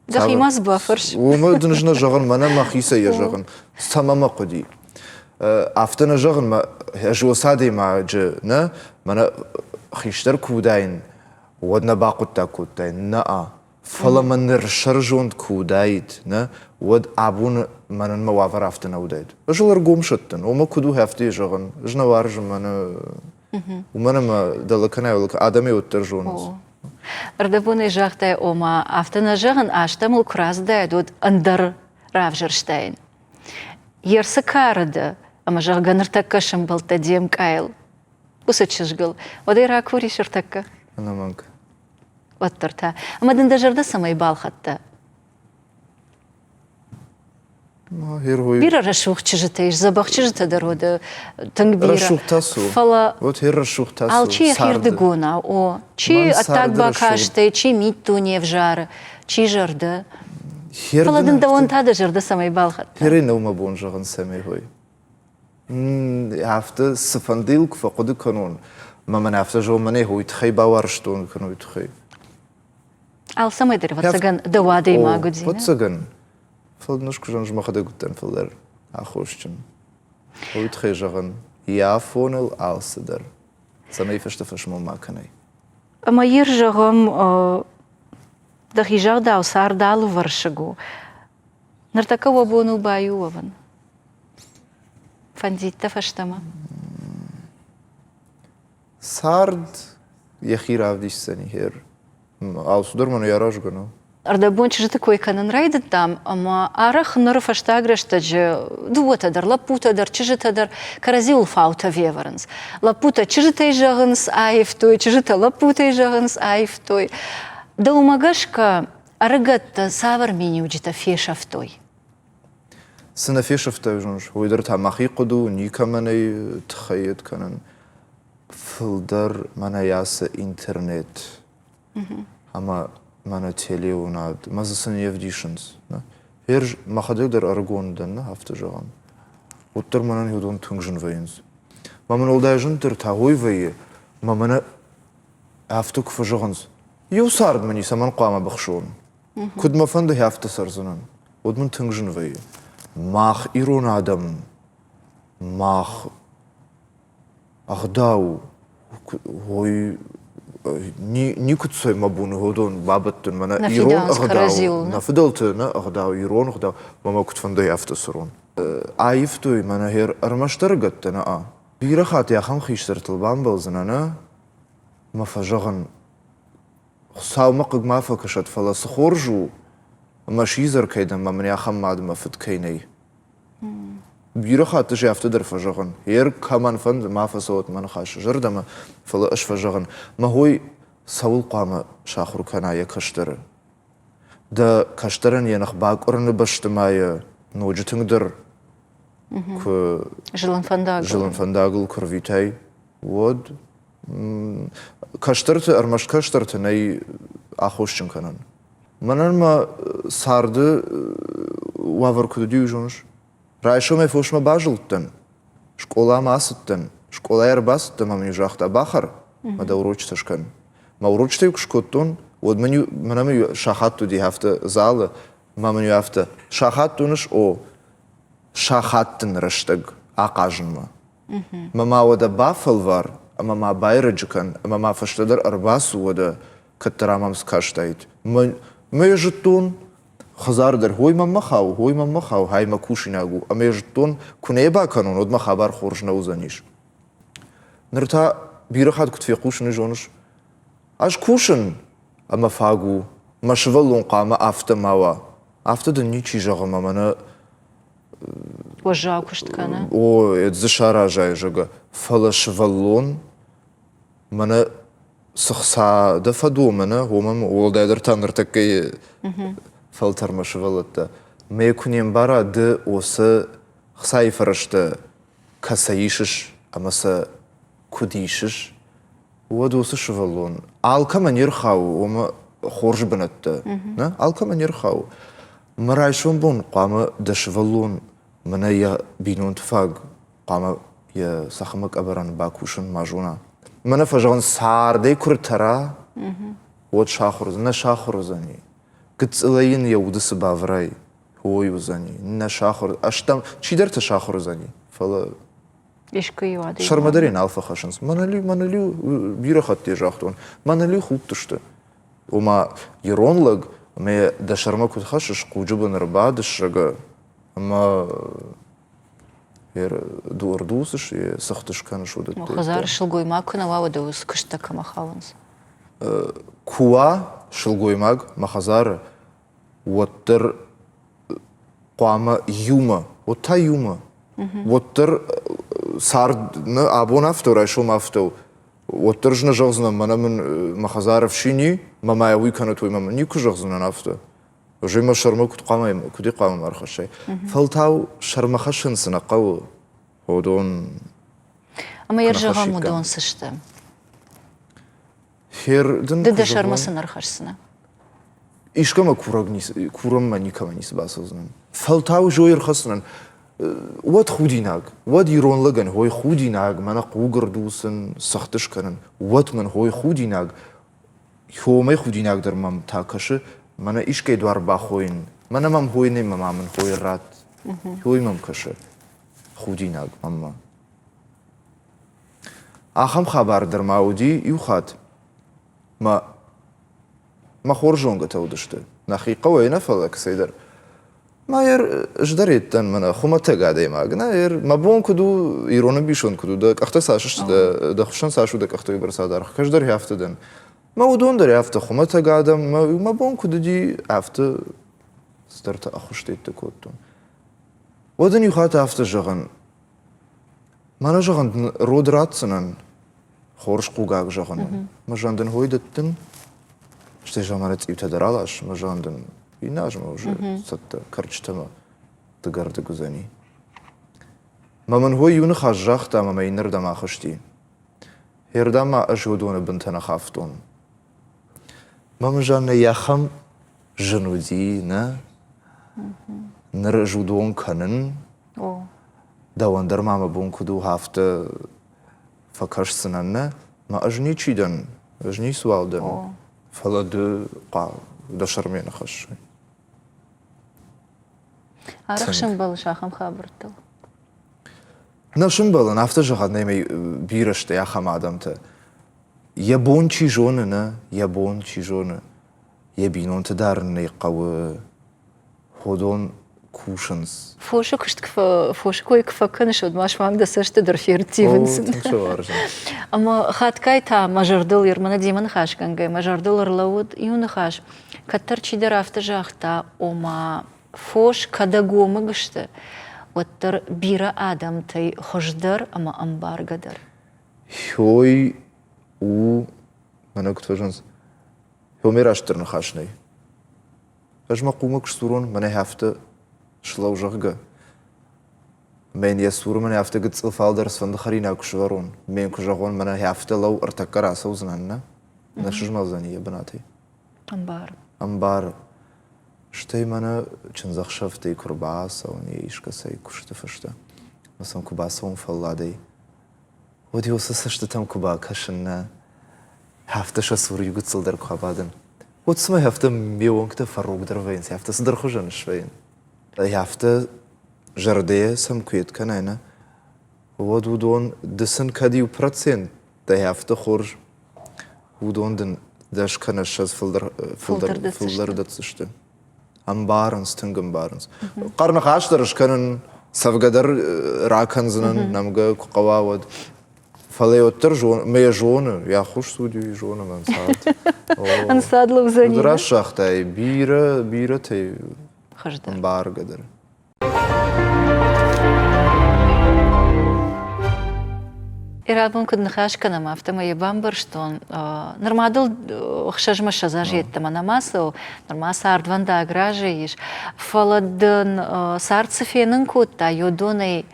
Дӕхимӕ дзы бафӕрс. Уымӕ дын ӕз нӕ зӕгъын, мӕнӕ мӕхицӕй йӕ зӕгъын, цӕмӕ мӕ хъуыди. Афтӕ нӕ зӕгъын, мӕ ӕз уыцы адӕймаджы нӕ, мӕнӕ хистӕр куы уыдаин, уӕд нӕ бахъуыддаг кодтаин. Нӕ, фӕлӕ мӕ ныр сӕрзонд куы уыдаид, нӕ, уӕд абоны мӕнӕн мӕ уавӕр афтӕ нӕ уыдаид. Ӕз ыл ӕргом сӕттын, ома куыд у, афтӕ йӕ зӕгъын. Ӕз нӕ уарзын мӕнӕ уымӕн ӕмӕ дӕлӕ кӕнӕ адӕмӕй уӕддӕр зонынц. Ӕрдӕбонӕй загътай, ома, афтӕ нӕ зӕгъын, азтӕ мыл куы рацыдаид, уӕд ӕндӕр равзӕрстаин. Йе рцы кары дӕ, ӕмӕ зӕгъгӕ ныртӕккӕ сӕмбӕлдтӕ де мкъайыл, уыцы чызгыл, уӕд ӕй ракурис ӕртӕккӕ? Ӕнӕмӕнг. Уӕддӕр та. Ӕмӕ дын дӕ зӕрдӕ цӕмӕй балхӕдта? Бирӕ рӕсугъд чызджытӕ ис, дзӕбӕх чызджытӕ дӕр уыд тынг бирӕ. Рӕсугъдтӕ цы у? Фӕлӕ вот рӕсугъдтӕ цы алчи йӕхирдыгонау, о, чи ӕддаг бакастӕй, чи миддуне взары, чи зӕрдӕ. Фӕлӕ дын дӕуӕн та дӕ зӕрдӕ цӕмӕй балхӕдта? Херӕй нӕу мӕ бон зӕгъын цӕмӕй хой. Афтӕ цыфӕнды йыл куы фӕхъуыды кӕнон, мӕ мӕн афтӕ зон, мӕнӕ уый тыххӕй бауарзтон кӕнӕ уый тыххӕй. Алцӕмӕй дӕр, ӕвӕццӕгӕн, дӕу адӕймаг уыди. Ӕвӕццӕгӕн. Фӕлӕ дын ӕз куы зӕгъын, мӕхӕдӕг уыдтӕн фылдӕр аххосджын. Уый тыххӕй зӕгъын, йӕ афоныл алцыдӕр, цӕмӕй фӕстӕ фӕсмон ма кӕнай. Ӕмӕ ир зӕгъӕм, дӕхи зӕгъдау цард алывӕрсыг у. Ныртӕккӕ уӕ бон у баиу уӕвын? Фӕндид дӕ фӕстӕмӕ? Цард йӕхи равдисдзӕни хер. Алцыдӕр мӕн аразгӕ нӕу. Ӕрдӕбон чызджыты кой кӕнын райдыдтам, ӕмӕ арӕх ныры фӕстаг рӕстӕджы дыууӕтӕ дӕр, лӕппутӕ дӕр, чызджытӕ дӕр кӕрӕдзиуыл фаутӕ февӕрынц. Лӕппутӕ чызджытӕй зӕгъынц, аивтой, чызджытӕ лӕппутӕй зӕгъынц, аивтой. Дӕумӕ гӕсгӕ ӕрыгӕттӕ цавӕр миниуджытӕ фесӕфтой? Цы нӕ фесӕфтай, зоныс, уый дӕр та мӕхи хъуыды у, никӕмӕн ӕй тыххӕй йед кӕнын. Фылдӕр мӕнӕ ацы интернет ӕмӕ мӕнӕ телеуынад, мӕ дзы цы не вдисынц. Херз мӕхӕдӕг дӕр ӕрыгон дӕн, нӕ афтӕ зӕгъӕм. Уӕддӕр мӕнӕн уыдон тынг зын вӕййынц. Мӕ мын уӕлдай зындӕр та уый вӕййы, мӕ мӕнӕ афтӕ куы фӕзӕгъынц, иу цард мын и, цӕмӕн хъуамӕ быхсон? Куыд мӕ фӕнды, афтӕ цӕрдзынӕн. Уӕд мын тынг зын вӕййы. Мах ирон адӕм, мах ӕгъдау, ой, никуыцӕй мӕ бон уыдон бабӕттын мӕнӕ ирон ӕгъдау, нӕ фыдӕлты нӕ ӕгъдау, ирон ӕгъдау, мӕ мӕ куыд фӕнды, афтӕ цӕрон. Аивтой мӕнӕ ӕрмӕст ӕрыгӕттӕ нӕ. Бирӕ хатт ахӕм хистӕртыл бамбӕлдзынӕ, нӕ? Мӕ фӕзӕгъын, Хуыцаумӕ хъыг ма фӕкӕсӕд, фӕлӕ цы хорз у, ӕмӕ сидзӕр кӕй дӕн, ӕмӕ мын ахӕм мад ӕмӕ фыд кӕй нӕй. Бирӕ хатт ӕз афтӕ дӕр фӕзӕгъын, ер кӕмӕн фӕнды, ма фӕцӕуӕд мӕ ныхас зӕрдӕмӕ, фӕлӕ ӕз фӕзӕгъын, мӕ хой цӕуыл хъуамӕ сахуыр кӕна йӕ кӕстӕры? Дӕ кӕстӕрӕн йӕ ных бакъуырыны бӕсты ма йӕ ноджы тынгдӕр куы зылын фӕндагыл, зылын фӕндагыл куы рвитай, уӕд кӕстӕрты, ӕрмӕст кӕстӕрты нӕй аххосджын кӕнӕн. Мӕнӕн мӕ царды уавӕр куыд уыди, уый зоныс? Райсомӕй фосмӕ базылдтӕн, скъоламӕ ацыдтӕн, скъолайӕ ӕрбацыдтӕн ӕмӕ мын-иу загъта, бахӕр, мӕ дӕ урочытӕ скӕн. Мӕ урочытӕ-иу куы скодтон, уӕд мын-иу, мӕнӕ мын сахат уыди афтӕ залы, мӕ мын-иу афтӕ, сахат уыныс, о, сахат дын рӕстӕг ахъазынмӕ. Мӕ ма уӕдӕ бафӕлвар ӕмӕ ма байрӕджы кӕн ӕмӕ ма фӕстӕдӕр ӕрбацу уӕдӕ, кӕддӕра мӕм скастаид. Мӕ йӕ зыдтон, хӕдзары дӕр хой мӕм ма хауы, хой мӕм ма хауы, хай мӕ кусинаг у. Ӕмӕ йӕ зыдтон, куы нӕ йӕ бакӕнон, уӕд мӕ хабар хорз нӕ уыдзӕнис. Ныр та бирӕ хатт куыд фехъусын, уый зоныс? Ӕз кусын, ӕмӕ фаг у. Мӕ сывӕллон хъуамӕ афтӕ ма уа. Афтӕ дын ничи зӕгъы, мӕ мӕнӕ Уӕззау куыст кӕны? О, дзы саразай, зӕгъгӕ. Фӕлӕ сывӕллон мӕнӕ цы хца дӕ фӕдомы, нӕ, уымӕн уӕлдайдӕр та ныртӕккӕйы фӕлтӕрмӕ сывӕллӕттӕ. Мӕ куы не мбара, ды уыцы хцайы фӕрӕзтӕ кӕцӕй исыс ӕмӕ сӕ куыд исыс, уӕд уыцы сывӕллон алкӕмӕ не рхауы, уымӕ хорз бынӕттӕ. Нӕ, алкӕмӕ не рхауы. Мӕ райсом бон хъуамӕ дӕ сывӕллон мӕнӕ йӕ бинонты фаг хъуамӕ йӕ цӕхӕмӕ къӕбӕрӕн бакусын ма зона. Мӕнӕ фӕзӕгъын, цардӕй куы ртӕра, уӕд сахуыр, нӕ сахуыр уыдзӕни. Гыццылӕй йын йӕ уды цы бавӕрай, уый уыдзӕни. Нӕ сахуыр, ӕстӕм, чидӕртӕ сахуыр уыдзӕни, фӕлӕ Искуы-иу адӕймаг. Сӕрмӕ дӕр ӕй нал фӕхӕссынц. Мӕнӕ-иу, мӕнӕ-иу бирӕ хатт загътон, мӕнӕ-иу худтысты. Ома, ирон лӕг ӕмӕ дӕ сӕрмӕ куыд хӕссыс, хъуджы бын ӕрбадыс, зӕгъгӕ, ӕмӕ ӕрдуцыс, цыхт скӕныс уыдӕттӕ. Хӕдзары сылгоймаг куы нӕ уа, уӕд уыцы куысттӕ кӕмӕ хауынц? Куы уа сылгоймаг мӕ хӕдзары, уӕддӕр хъуамӕ иумӕ, уӕд та иумӕ. Уӕддӕр цард нӕ абон афтӕ у, райсом афтӕ у. Уӕддӕр ӕз нӕ зӕгъдзынӕн, мӕнӕ мын мӕ хӕдзары ӕфсин и, мӕ ма уый кӕнӕт, уый мӕ никуы зӕгъдзынӕн афтӕ. Ӕз мӕ сӕрмӕ куыд хъуамӕ, куыд хъуамӕ ма ӕрхӕссай. Фӕлтау сӕрмӕ хӕссын цы нӕ хъӕуы, уыдон Ӕмӕ йӕ зӕгъӕм, уыдон цы сты? Ды дӕ сӕрмӕ цы нӕ рхӕсдзынӕ? Искӕмӕ курӕг курынмӕ никӕмӕ ницы бацӕудзынӕн. Фӕлтау зой ӕрхӕсдзынӕн. Уӕд худинаг, уӕд ирон лӕгӕн хой худинаг, мӕнӕ хъуг ӕрдуцын, цыхт скӕнын, уӕд мын хой худинаг, хомӕй худинагдӕр мӕм та кӕсы, мӕнӕ искӕй дуар бахойын. Мӕнӕ мӕм хойы нӕй, ма мын хойы ратт. Хой мӕм кӕсы. Худинаг мӕнмӕ. Ахӕм хабар дӕр ма уыди иу хатт. Мӕ мӕ хорз зонгӕтӕ уыдысты. Нӕхи хъӕуӕй нӕ, фӕлӕ кӕцӕйдӕр. Ма ер ӕз дӕр едтӕн мӕнӕ хуымӕтӕг адӕймаг. Нӕ, ер мӕ бон куыд у, ирон ӕмбисонд куыд у, дӕ къӕхтӕ цас сты, дӕ, дӕ хуыссӕн цас у, дӕ къӕхтӕ уыйбӕрц адаргъ. Кӕс дӕр афтӕ дӕн. Мӕ уыдон дӕр афтӕ хуымӕтӕг адӕм, мӕ, мӕ бон куыд уыди, афтӕ цыдӕртӕ ӕххуыстӕттӕ кодтон. Уӕд ын иу хатт афтӕ зӕгъын, мӕнӕ зӕгъын дын род ратдзынӕн, хорз хъугаг зӕгъын у. Мӕ зӕгъын дын хой дӕттын, стӕй заманы цъиутӕ дӕр алас, мӕ зӕгъын дын иннӕ азмӕ уже цӕттӕ кӕрчытӕмӕ дыгӕрдыг уыдзӕни. Мӕ мын хой иу ныхас загъта ӕмӕ мӕ иннӕрдӕм ахызти. Хердӕм ма ӕз уыдоны бынтӕ нӕ хафтон. Мӕ мын Жаннӕ йӕхӕм зын уыди, нӕ? Ныр ӕз уыдон кӕнын. Дӕуӕн дӕр ма мӕ бон куыд у, афтӕ фӕкӕсдзынӕн, нӕ? Мӕ ӕз ничи дӕн, ӕз ницыуал дӕн. Фӕлӕ ды дӕ сӕрмӕ ныхӕссай. Арӕх сӕмбӕлыс ахӕм хабӕрттыл? Нӕ сӕмбӕлын, афтӕ зӕгъӕн нӕй бирӕ сты ахӕм адӕмтӕ. Йӕ бон чи зоны, нӕ, йӕ бон чи зоны, йӕ бинонты дарын ӕй хъӕуы, уыдон кусынц. Фосы куыст фосы кой куы фӕкӕныс, уӕд ма суанг дӕ цӕсты дӕр ферттивынц. Ӕмӕ хатгай та мӕ зӕрдыл, Ермана демӕ ныхасгӕнгӕ, мӕ зӕрдыл ӕрлӕууыд иу ныхас. Кӕддӕр чидӕр афтӕ загъта, ома фос кӕд ӕгомыг сты, уӕддӕр бирӕ адӕмтӕй хуыздӕр ӕмӕ ӕмбаргӕдӕр. Хёй у, мӕнӕ куыд фӕзӕгъынц, хёме растдӕр ныхас нӕй. Ӕз мӕ хъумӕ куы сдзурон, мӕнӕ афтӕ слӕу, зӕгъгӕ, мӕ йын йӕ цуры мӕнӕ афтӕ гыццыл фалдӕр цыфӕнды хӕринаг куы сӕвӕрон, мӕ йын куы зӕгъон, мӕнӕ афтӕ лӕу, ӕртӕккӕ рацӕудзынӕн, нӕ? Нӕ сызмӕлдзӕни йӕ бынатӕй. Ӕмбары. Ӕмбары. Стӕй мӕнӕ чындзӕхсӕвтӕй куы рбацӕуын йе искӕцӕй куысты фӕстӕ, ӕмӕ сӕм куы бацӕуын фӕлладӕй, уӕд-иу сӕ цӕстытӕм куы бакӕсын, нӕ, афтӕ сӕ цуры иу гыццыл дӕр куы абадын, уӕд цыма афтӕ ме уӕнгтӕ фӕрогдӕр вӕййынц, афтӕ цыдӕр хуызӕн свӕййын. Афтӕ зӕрдӕйӕ сӕм куы ед кӕнай, нӕ, уӕд уыдон, ды сын кӕд 1% дӕ афтӕ хорз, уыдон дын 10 кӕнӕ 20 фылдӕр дӕтдзысты. Ӕмбарынц, тынг ӕмбарынц. Хъӕрныхас дӕр скӕнын, цӕвгӕ дӕр ракӕндзынӕн, нӕмгӕ куы хъӕуа, уӕд. Фӕлӕ уӕддӕр мӕ йӕ зоны, йӕ хус студийы зоны мӕ ӕнцад. Ӕнцад лӕудзӕни. Раст загътай, бирӕ, бирӕтӕй ӕмбаргӕ дӕр. Ирабон куыд ныхас кӕнӕм, афтӕмӕй йӕ бамбӕрстон. Нырма дыл ӕхсӕзмӕ ссӕдз азы йеддӕмӕ нӕма цӕуы, нырма цардвӕндаг разӕй ис. Фӕлӕ дын цард цы фенын кодта, уыдонӕй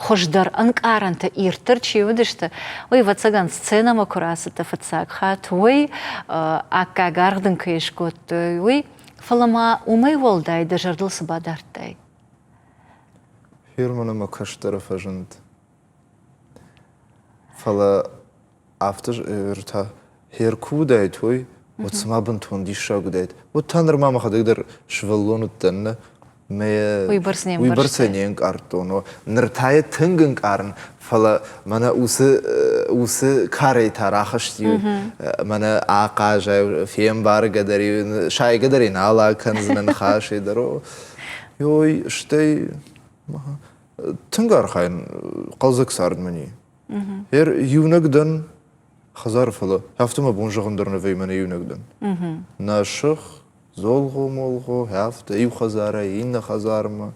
хуыздӕр ӕнкъарӕнтӕ ирддӕр чи уыдысты, уый, ӕвӕццӕгӕн, сценӕмӕ куы рацыдтӕ фыццаг хатт, уый аккаг аргъ дын кӕй скодтой, уый. Фӕлӕ ма уымӕй уӕлдай дӕ зӕрдыл цы бадардтай? Фермӕ мӕ кӕстӕры фӕзынд. Фӕлӕ афтӕ ӕртӕ хер куы уыдаид, уый, уӕд цыма бынтон диссаг уыдаид. Уӕд та нырма мӕхӕдӕг дӕр сывӕллон уыдтӕн, нӕ? Мӕ уыйбӕрцӕй не нкъардтон. Ныр та йӕ тынг ӕнкъарын, фӕлӕ мӕнӕ уыцы уыцы карӕй та рахызти, мӕнӕ ахъазай, фембаргӕ дӕр, сайгӕ дӕр нал акӕндзынӕ ныхасӕй дӕр. Ой, стӕй тынг архайын, хъӕлдзӕг цард мын и. Ер иунӕг дӕн хӕдзары, фӕлӕ афтӕ мӕ бон зӕгъын дӕр нӕ вӕййы, мӕнӕ иунӕг дӕн. Нӕ сых, дзолгъо-молгъо, афтӕ иу хӕдзарӕй иннӕ хӕдзармӕ,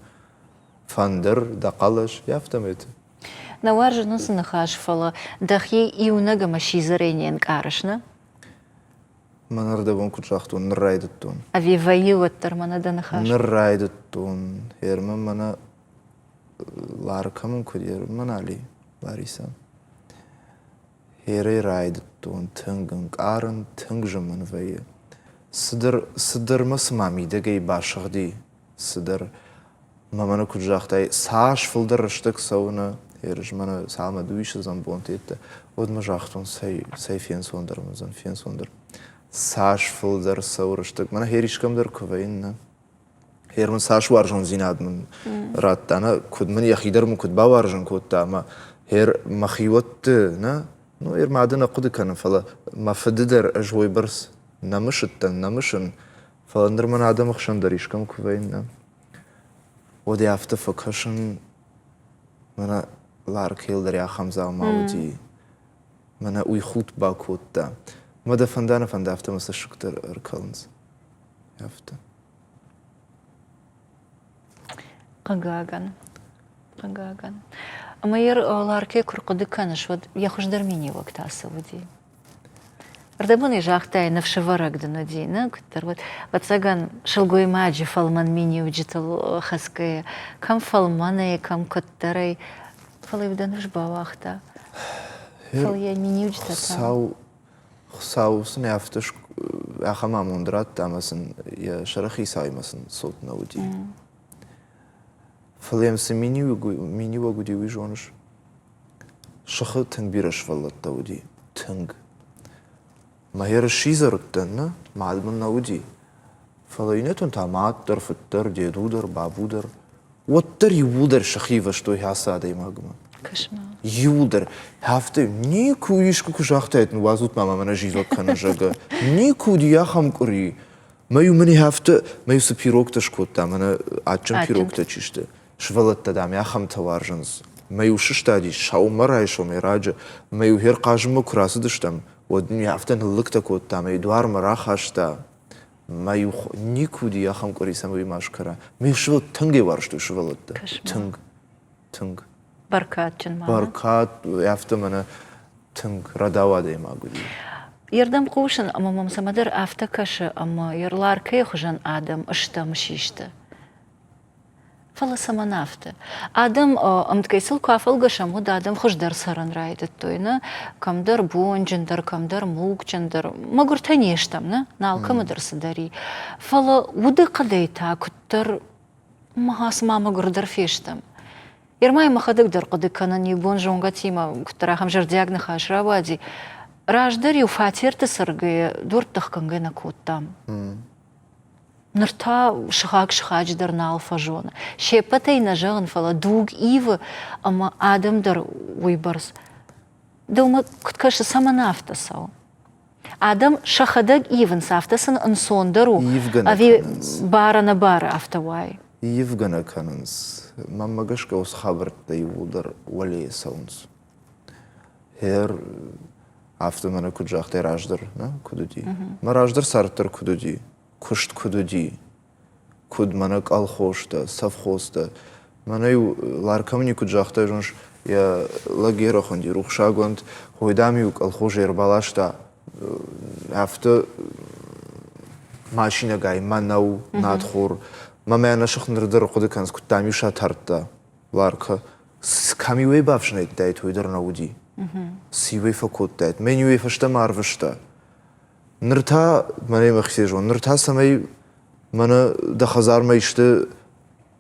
фӕндыр, дӕ хъӕлӕс, афтӕмӕйты. Нӕ уарзын уыцы ныхас, фӕлӕ дӕхи иунӕг ӕмӕ сидзӕрӕй не нкъарыс, нӕ? Мӕн ӕрдӕбон куыд загътон, ныр райдыдтон. Ӕви вӕййы уӕддӕр мӕнӕ дӕ ныхас? Ныр райдыдтон. Ермӕ мӕнӕ Лар кӕмӕн куыд ермӕ нали, Ларисӕ. Ерӕй райдыдтон тынг ӕнкъарын, тынг зын мын вӕййы. Цыдӕр, цыдӕр мӕ цыма мидӕгӕй басыгъди, цыдӕр. Мӕ мӕнӕ куыд загътай, цас фылдӕр рӕстӕг цӕуы нӕ ерыс, мӕнӕ цалынмӕ дыууиссӕдзӕм бонты йедтӕ, уӕд мӕ загътон, цӕй, цӕй фенцондӕр мын уыдзӕн, фенцондӕр. Цас фылдӕр цӕуы рӕстӕг, мӕнӕ хер искӕмдӕр куы вӕййын, нӕ? Гъер мын цас уарзондзинад мын радта, нӕ, куыд мын йӕхи дӕр мын куыд бауарзын кодта, ӕмӕ гъер мӕхиуӕтты, нӕ, ну, гъер мады нӕ хъуыды кӕнын, фӕлӕ мӕ фыды дӕр ӕз уыйбӕрц нӕ мысыдтӕн, нӕ мысын, фӕлӕ ныр мӕн адӕмы хсӕн дӕр искӕм куы вӕййын, нӕ, уӕд ӕй афтӕ фӕкӕсын, мӕнӕ Ларкел дӕр ахӕм дзаума уыди, мӕнӕ уый худт бакодта. Мӕ дӕ фӕнда нӕ фӕнда, афтӕ мӕ цӕссыгтӕ ӕркӕлынц. Афтӕ. Хъыгагӕн, хъыгагӕн. Ӕмӕ йӕ Ларкӕ куы рхъуыды кӕныс, уӕд йӕ хуыздӕр миниуӕг та цы уыди? Ӕрдӕбон ӕй загътай, ныфсӕвӕрӕг дын уыди, нӕ куыддӕр уӕд, ӕвӕццӕгӕн, сылгоймаджы фӕлмӕн миниуджытыл хӕцгӕйӕ, кӕм фӕлмӕнӕй, кӕм куыддӕрӕй, фӕлӕ-иу дӕ ныфс бауагъта. Фӕлӕ йӕ миниуджытӕ та... Хуыцау Хуыцау сын афтӕ ахӕм амонд радта, ӕмӕ сын йӕ сӕрыхицауимӕ сын цот нӕ уыди. Фӕлӕ йӕм цы миниуӕг уыди, уый зоныс? Сыхы тынг бирӕ сывӕллӕттӕ уыди. Тынг. Мӕ ерыс сидзӕр уыдтӕн, нӕ? Мад мын нӕ уыди. Фӕлӕ иннӕтӕн та мад дӕр, фыд дӕр, деду дӕр, бабу дӕр. Уӕддӕр иууылдӕр сӕхи ивӕзтой ацы адӕймагмӕ. Иууылдӕр. Афтӕ никуы искуы куы загътаид, ныууадзут ма мӕ мӕнӕ зивӕг кӕны, зӕгъгӕ. Никуы уыди ахӕм къуыри. Мӕ-иу мын афтӕ, мӕ-иу цы пирогтӕ скодта, мӕнӕ адджын пирогтӕ чи сты, сывӕллӕттӕ, дам, ахӕмтӕ уарзынц. Мӕ-иу сыстадис сӕумӕрайсомӕй раджы, мӕ-иу хер хъазынмӕ куы рацыдыстӕм, уӕд нын афтӕ ныллыгтӕ кодта, мӕ-иу дуармӕ рахаста. Мӕ-иу никуы уыди ахӕм къуыри, цӕмӕй ма скӕра. Ме сывӕллӕттӕ тынг ӕй уарзтой сывӕллӕттӕ. Тынг, тынг. Бӕркадджын ма. Бӕркад, афтӕ мӕнӕ тынг рӕдау адӕймаг уыди. Йе рдӕм хъусын ӕмӕ мӕм цӕмӕдӕр афтӕ кӕсы, ӕмӕ йӕ Ларкӕйы хуызӕн адӕм стӕм систы. Фӕлӕ цӕмӕн афтӕ? Адӕм ӕмткӕй сыл куы афӕлгӕсӕм, уӕд адӕм хуыздӕр цӕрын райдыдтой, нӕ? Кӕмдӕр бонджындӕр, кӕмдӕр мулкджындӕр. Мӕгуыртӕ не стӕм, нӕ? Нал кӕмӕдӕр цыдӕр и. Фӕлӕ удыхъӕдӕй та куыддӕр ма цыма мӕгуырдӕр фестӕм. Ермайы мӕхӕдӕг дӕр хъуыды кӕнын, иу бон зонгӕтимӕ куыддӕр ахӕм зӕрдиаг ныхас рауади. Раздӕр-иу фатерты цӕргӕйӕ дуӕртты хгӕнгӕ нӕ кодтам. Ныр та сыхаг сыхаджы дӕр нал фӕзоны. Се ппӕтӕй нӕ зӕгъын, фӕлӕ дуг ивы ӕмӕ адӕм дӕр уыйбӕрц. Дӕумӕ куыд кӕсы, цӕмӕн афтӕ цӕуы? Адӕм сӕхӕдӕг ивынц, афтӕ сын ӕнцондӕр у, ӕви бар-ӕнӕбары афтӕ уайы? Ивгӕ нӕ кӕнынц. Мӕнмӕ гӕсгӕ уыцы хабӕрттӕ иууылдӕр уӕлейы цӕуынц. Хер афтӕ мӕнӕ куыд загътай раздӕр, нӕ, куыд уыди? Мӕ раздӕр цард дӕр куыд уыди, куыст куыд уыди, куыд мӕнӕ колхозтӕ, совхозтӕ. Мӕнӕ-иу Ларкомни куыд загътай, зоныс, йӕ лӕг ерохуынди, рухсагонд, хой, дам-иу колхозӕй ӕрбаласта афтӕ машинӕгай мӕнӕу, надхор. Мӕ мӕнӕ сых ныр дӕр хъуыды кӕнынц, куыд дам-иу сӕ тардта Ларка. Кӕм-иу ӕй бафснайдтаид, уый дӕр нӕ уыди. Цы-иу ӕй фӕкодтаид? Мӕн-иу ӕй фӕстӕмӕ арвыста. Ныр та, мӕнӕ мӕхи зон, ныр та цӕмӕй мӕнӕ дӕ хӕдзармӕ исты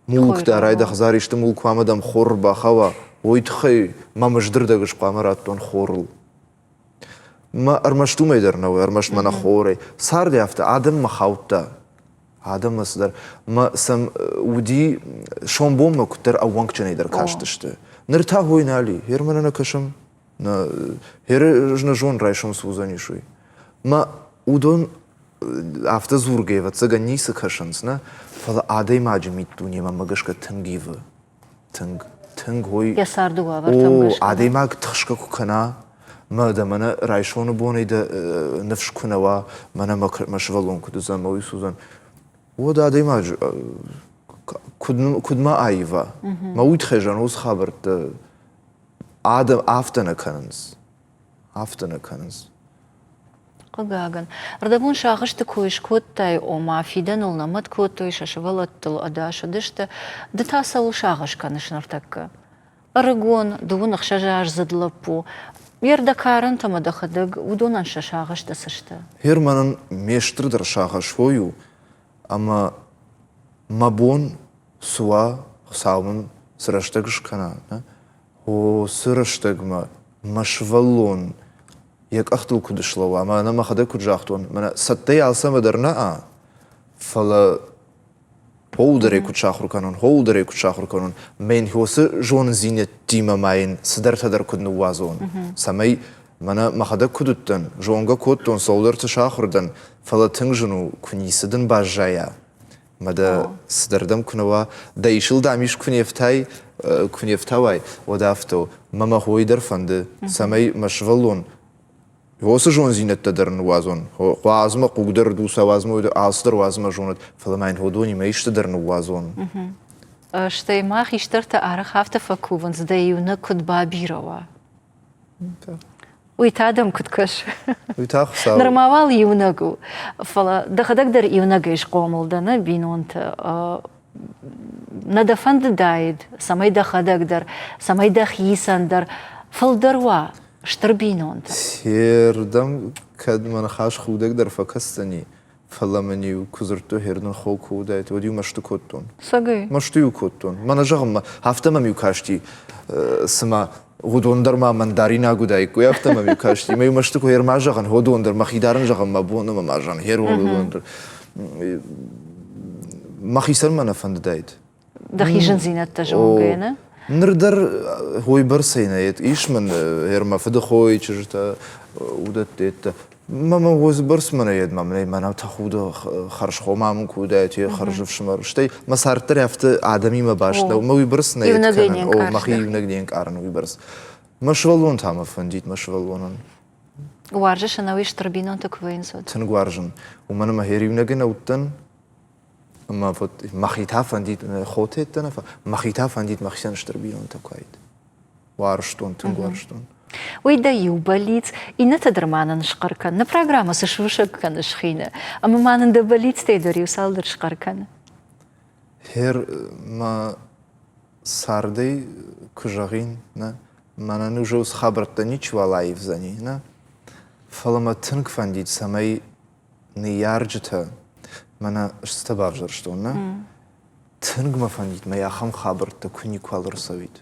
мулк дарай, дӕ хӕдзар исты мулк хъуамӕ дӕм хор бахауа, уый тыххӕй мӕм ыздырдӕг ӕз хъуамӕ раттон хорыл. Мӕ ӕрмӕст уымӕй дӕр нӕу, ӕрмӕст мӕнӕ хорӕй. Царди афтӕ, адӕммӕ хаудта. Адӕммӕ цыдӕр. Мӕ сӕм уыди сомбонмӕ куыддӕр ӕууӕнкджынӕй дӕр кастысты. Ныр та хой нал и. Гъер мӕнӕ нӕ кӕсӕм. Нӕ, гъер ӕз нӕ зон райсом цы уыдзӕнис, уый. Мӕ уыдон афтӕ дзургӕ, ӕвӕццӕгӕн, ницы кӕсынц, нӕ, фӕлӕ адӕймаджы миддунемӕ мӕ гӕсгӕ тынг ивы. Тынг, тынг ой. Йӕ царды уавӕртӕм гӕсгӕ. Адӕймаг тыхсгӕ куы кӕна, мӕ дӕ мӕнӕ райсоны бонӕй дӕ ныфс куы нӕ уа, мӕнӕ мӕ сывӕллон куыд уыдзӕн, мӕ уый цы уыдзӕн, уӕд адӕймаджы куыд, куыд ма аива? Мӕ уый тыххӕй зӕгъын, уыцы хабӕрттӕ адӕм афтӕ нӕ кӕнынц. Афтӕ нӕ кӕнынц. Хъыгагӕн. Ӕрдӕбон сагъӕсты кой скодтай, ома фидӕныл нӕ мӕт кодтой, сӕ сывӕллӕттыл ӕдас уыдысты. Ды та цӕуыл сагъӕс кӕныс ныртӕккӕ? Ӕрыгон, дыууын ӕхсӕзаздзыд лӕппу, йе рдӕгкарӕнтӕ ӕмӕ дӕхӕдӕг уыдонӕн сӕ сагъӕстӕ цы сты? Гъер мӕнӕн ме стырдӕр сагъӕс уой у, ӕмӕ мӕ бон цы уа, Хуыцау мын цы рӕстӕг скӕна, нӕ? Уыцы рӕстӕгмӕ мӕ сывӕллон йӕ къӕхтыл куыд слӕууа, мӕнӕ мӕхӕдӕг куыд загътон, мӕнӕ цӕттӕй алцӕмӕ дӕр нӕ, фӕлӕ. Хоудӕрӕй куыд сахуыр кӕнон, хоудӕрӕй куыд сахуыр кӕнон, мӕн уыцы зонындзинӕдтимӕ ма йын цыдӕртӕ дӕр куыд ныууадзон, цӕмӕй мӕнӕ мӕхӕдӕг куыд уыдтӕн, зонгӕ кодтон, цӕуылдӕрты сахуыр дӕн, фӕлӕ тынг зын у, куы ницы дын баззайа, мӕ дӕ цыдӕр дӕм куы нӕ уа, дӕ исыл дам ис куы не фтай, куы не фтауай, уӕд афтӕ у. Мӕ мӕ хойы дӕр фӕнды, цӕмӕй мӕ сывӕллон уыцы зондзинӕдтӕ дӕр ныууадзон. Хъуазмӕ хъуг дӕр дуца уадзмӕ алцыдӕр уадзмӕ зонӕд, фӕлӕ ма йын уыдонимӕ исты дӕр ныууадзон. Стӕй ма хистӕртӕ арӕх афтӕ фӕкувынц, дӕ иунӕг куыд бабирӕ уа. Уый та дӕм куыд кӕсы? Уый та Хуыцау. Нырма уал иунӕг у. Фӕлӕ дӕхӕдӕг дӕр иунӕгӕй схъомыл дӕ, нӕ бинонты. Нӕ дӕ фӕндыдаид, цӕмӕй дӕхӕдӕг дӕр, цӕмӕй дӕхицӕн дӕр фылдӕр уа стыр бинонтӕ? Се рдӕм кӕд мӕ ныхас худӕг дӕр фӕкӕсдзӕни, фӕлӕ мын-иу куы дзырдтой, хердын хо куы уыдаид, уӕд-иу мӕсты кодтон. Цӕгӕй? Мӕсты-иу кодтон. Мӕнӕ зӕгъынмӕ, афтӕ мӕм-иу касти, цыма уыдон дӕр ма мӕн даринаг уыдаиккой, афтӕ мӕм-иу касти. Мӕ-иу мӕсты куы ма зӕгъын, уыдон дӕр, мӕхи дарын зӕгъын мӕ бон ӕмӕ ма зӕгъын, хер уыдон дӕр. Мӕхицӕн мӕ нӕ фӕндыдаид. Дӕхи зындзинӕдтӕ зонгӕ, нӕ? Ныр дӕр уыйбӕрцӕй нӕ ис мын мӕ фыдыхойы чызджытӕ, уыдӕттӕ. Мӕ уыйбӕрц мӕнӕ йедмӕ мӕнӕ мӕнӕ тӕхуды хӕрзхо ма мын куы уыдаид, хӕрз ӕфсымӕр. Стӕй мӕ цард дӕр афтӕ адӕмимӕ баст нӕу, мӕ уыйбӕрц нӕ йед кӕнын. О, мӕхи иунӕг не нкъарын уыйбӕрц. Мӕ сывӕллон та мӕ фӕндид, мӕ сывӕллонӕн. Уарзыс ӕнӕуи стыр бинонты куы вӕййынц, уӕд? Тынг уарзын. Уымӕн ӕмӕ хер иунӕгӕй нӕ уыдтӕн. Ӕмӕ вот мӕхи та фӕндид, хотеттӕ нӕ, мӕхи та фӕндид мӕхицӕн стыр бинонтӕ куы уаид. Уарзтон, тынг уарзтон. Уый дӕ иу бӕллиц, иннӕтӕ дӕр ма нын схъӕр кӕн. Нӕ программӕ цы сусӕг кӕныс хины, ӕмӕ ма нын дӕ бӕллицтӕй дӕр иу цалдӕр схъӕр кӕн. Хер мӕ цардӕй куы зӕгъин, нӕ, мӕнӕн уже уыцы хабӕрттӕ ничиуал аивдзӕни, нӕ, фӕлӕ мӕ тынг фӕндид, цӕмӕй ныййарджытӕ мӕнӕ цытӕ бавзӕрстон, нӕ? Тынг мӕ фӕндид, мӕ ахӕм хабӕрттӕ куы никуал ӕрцӕуид.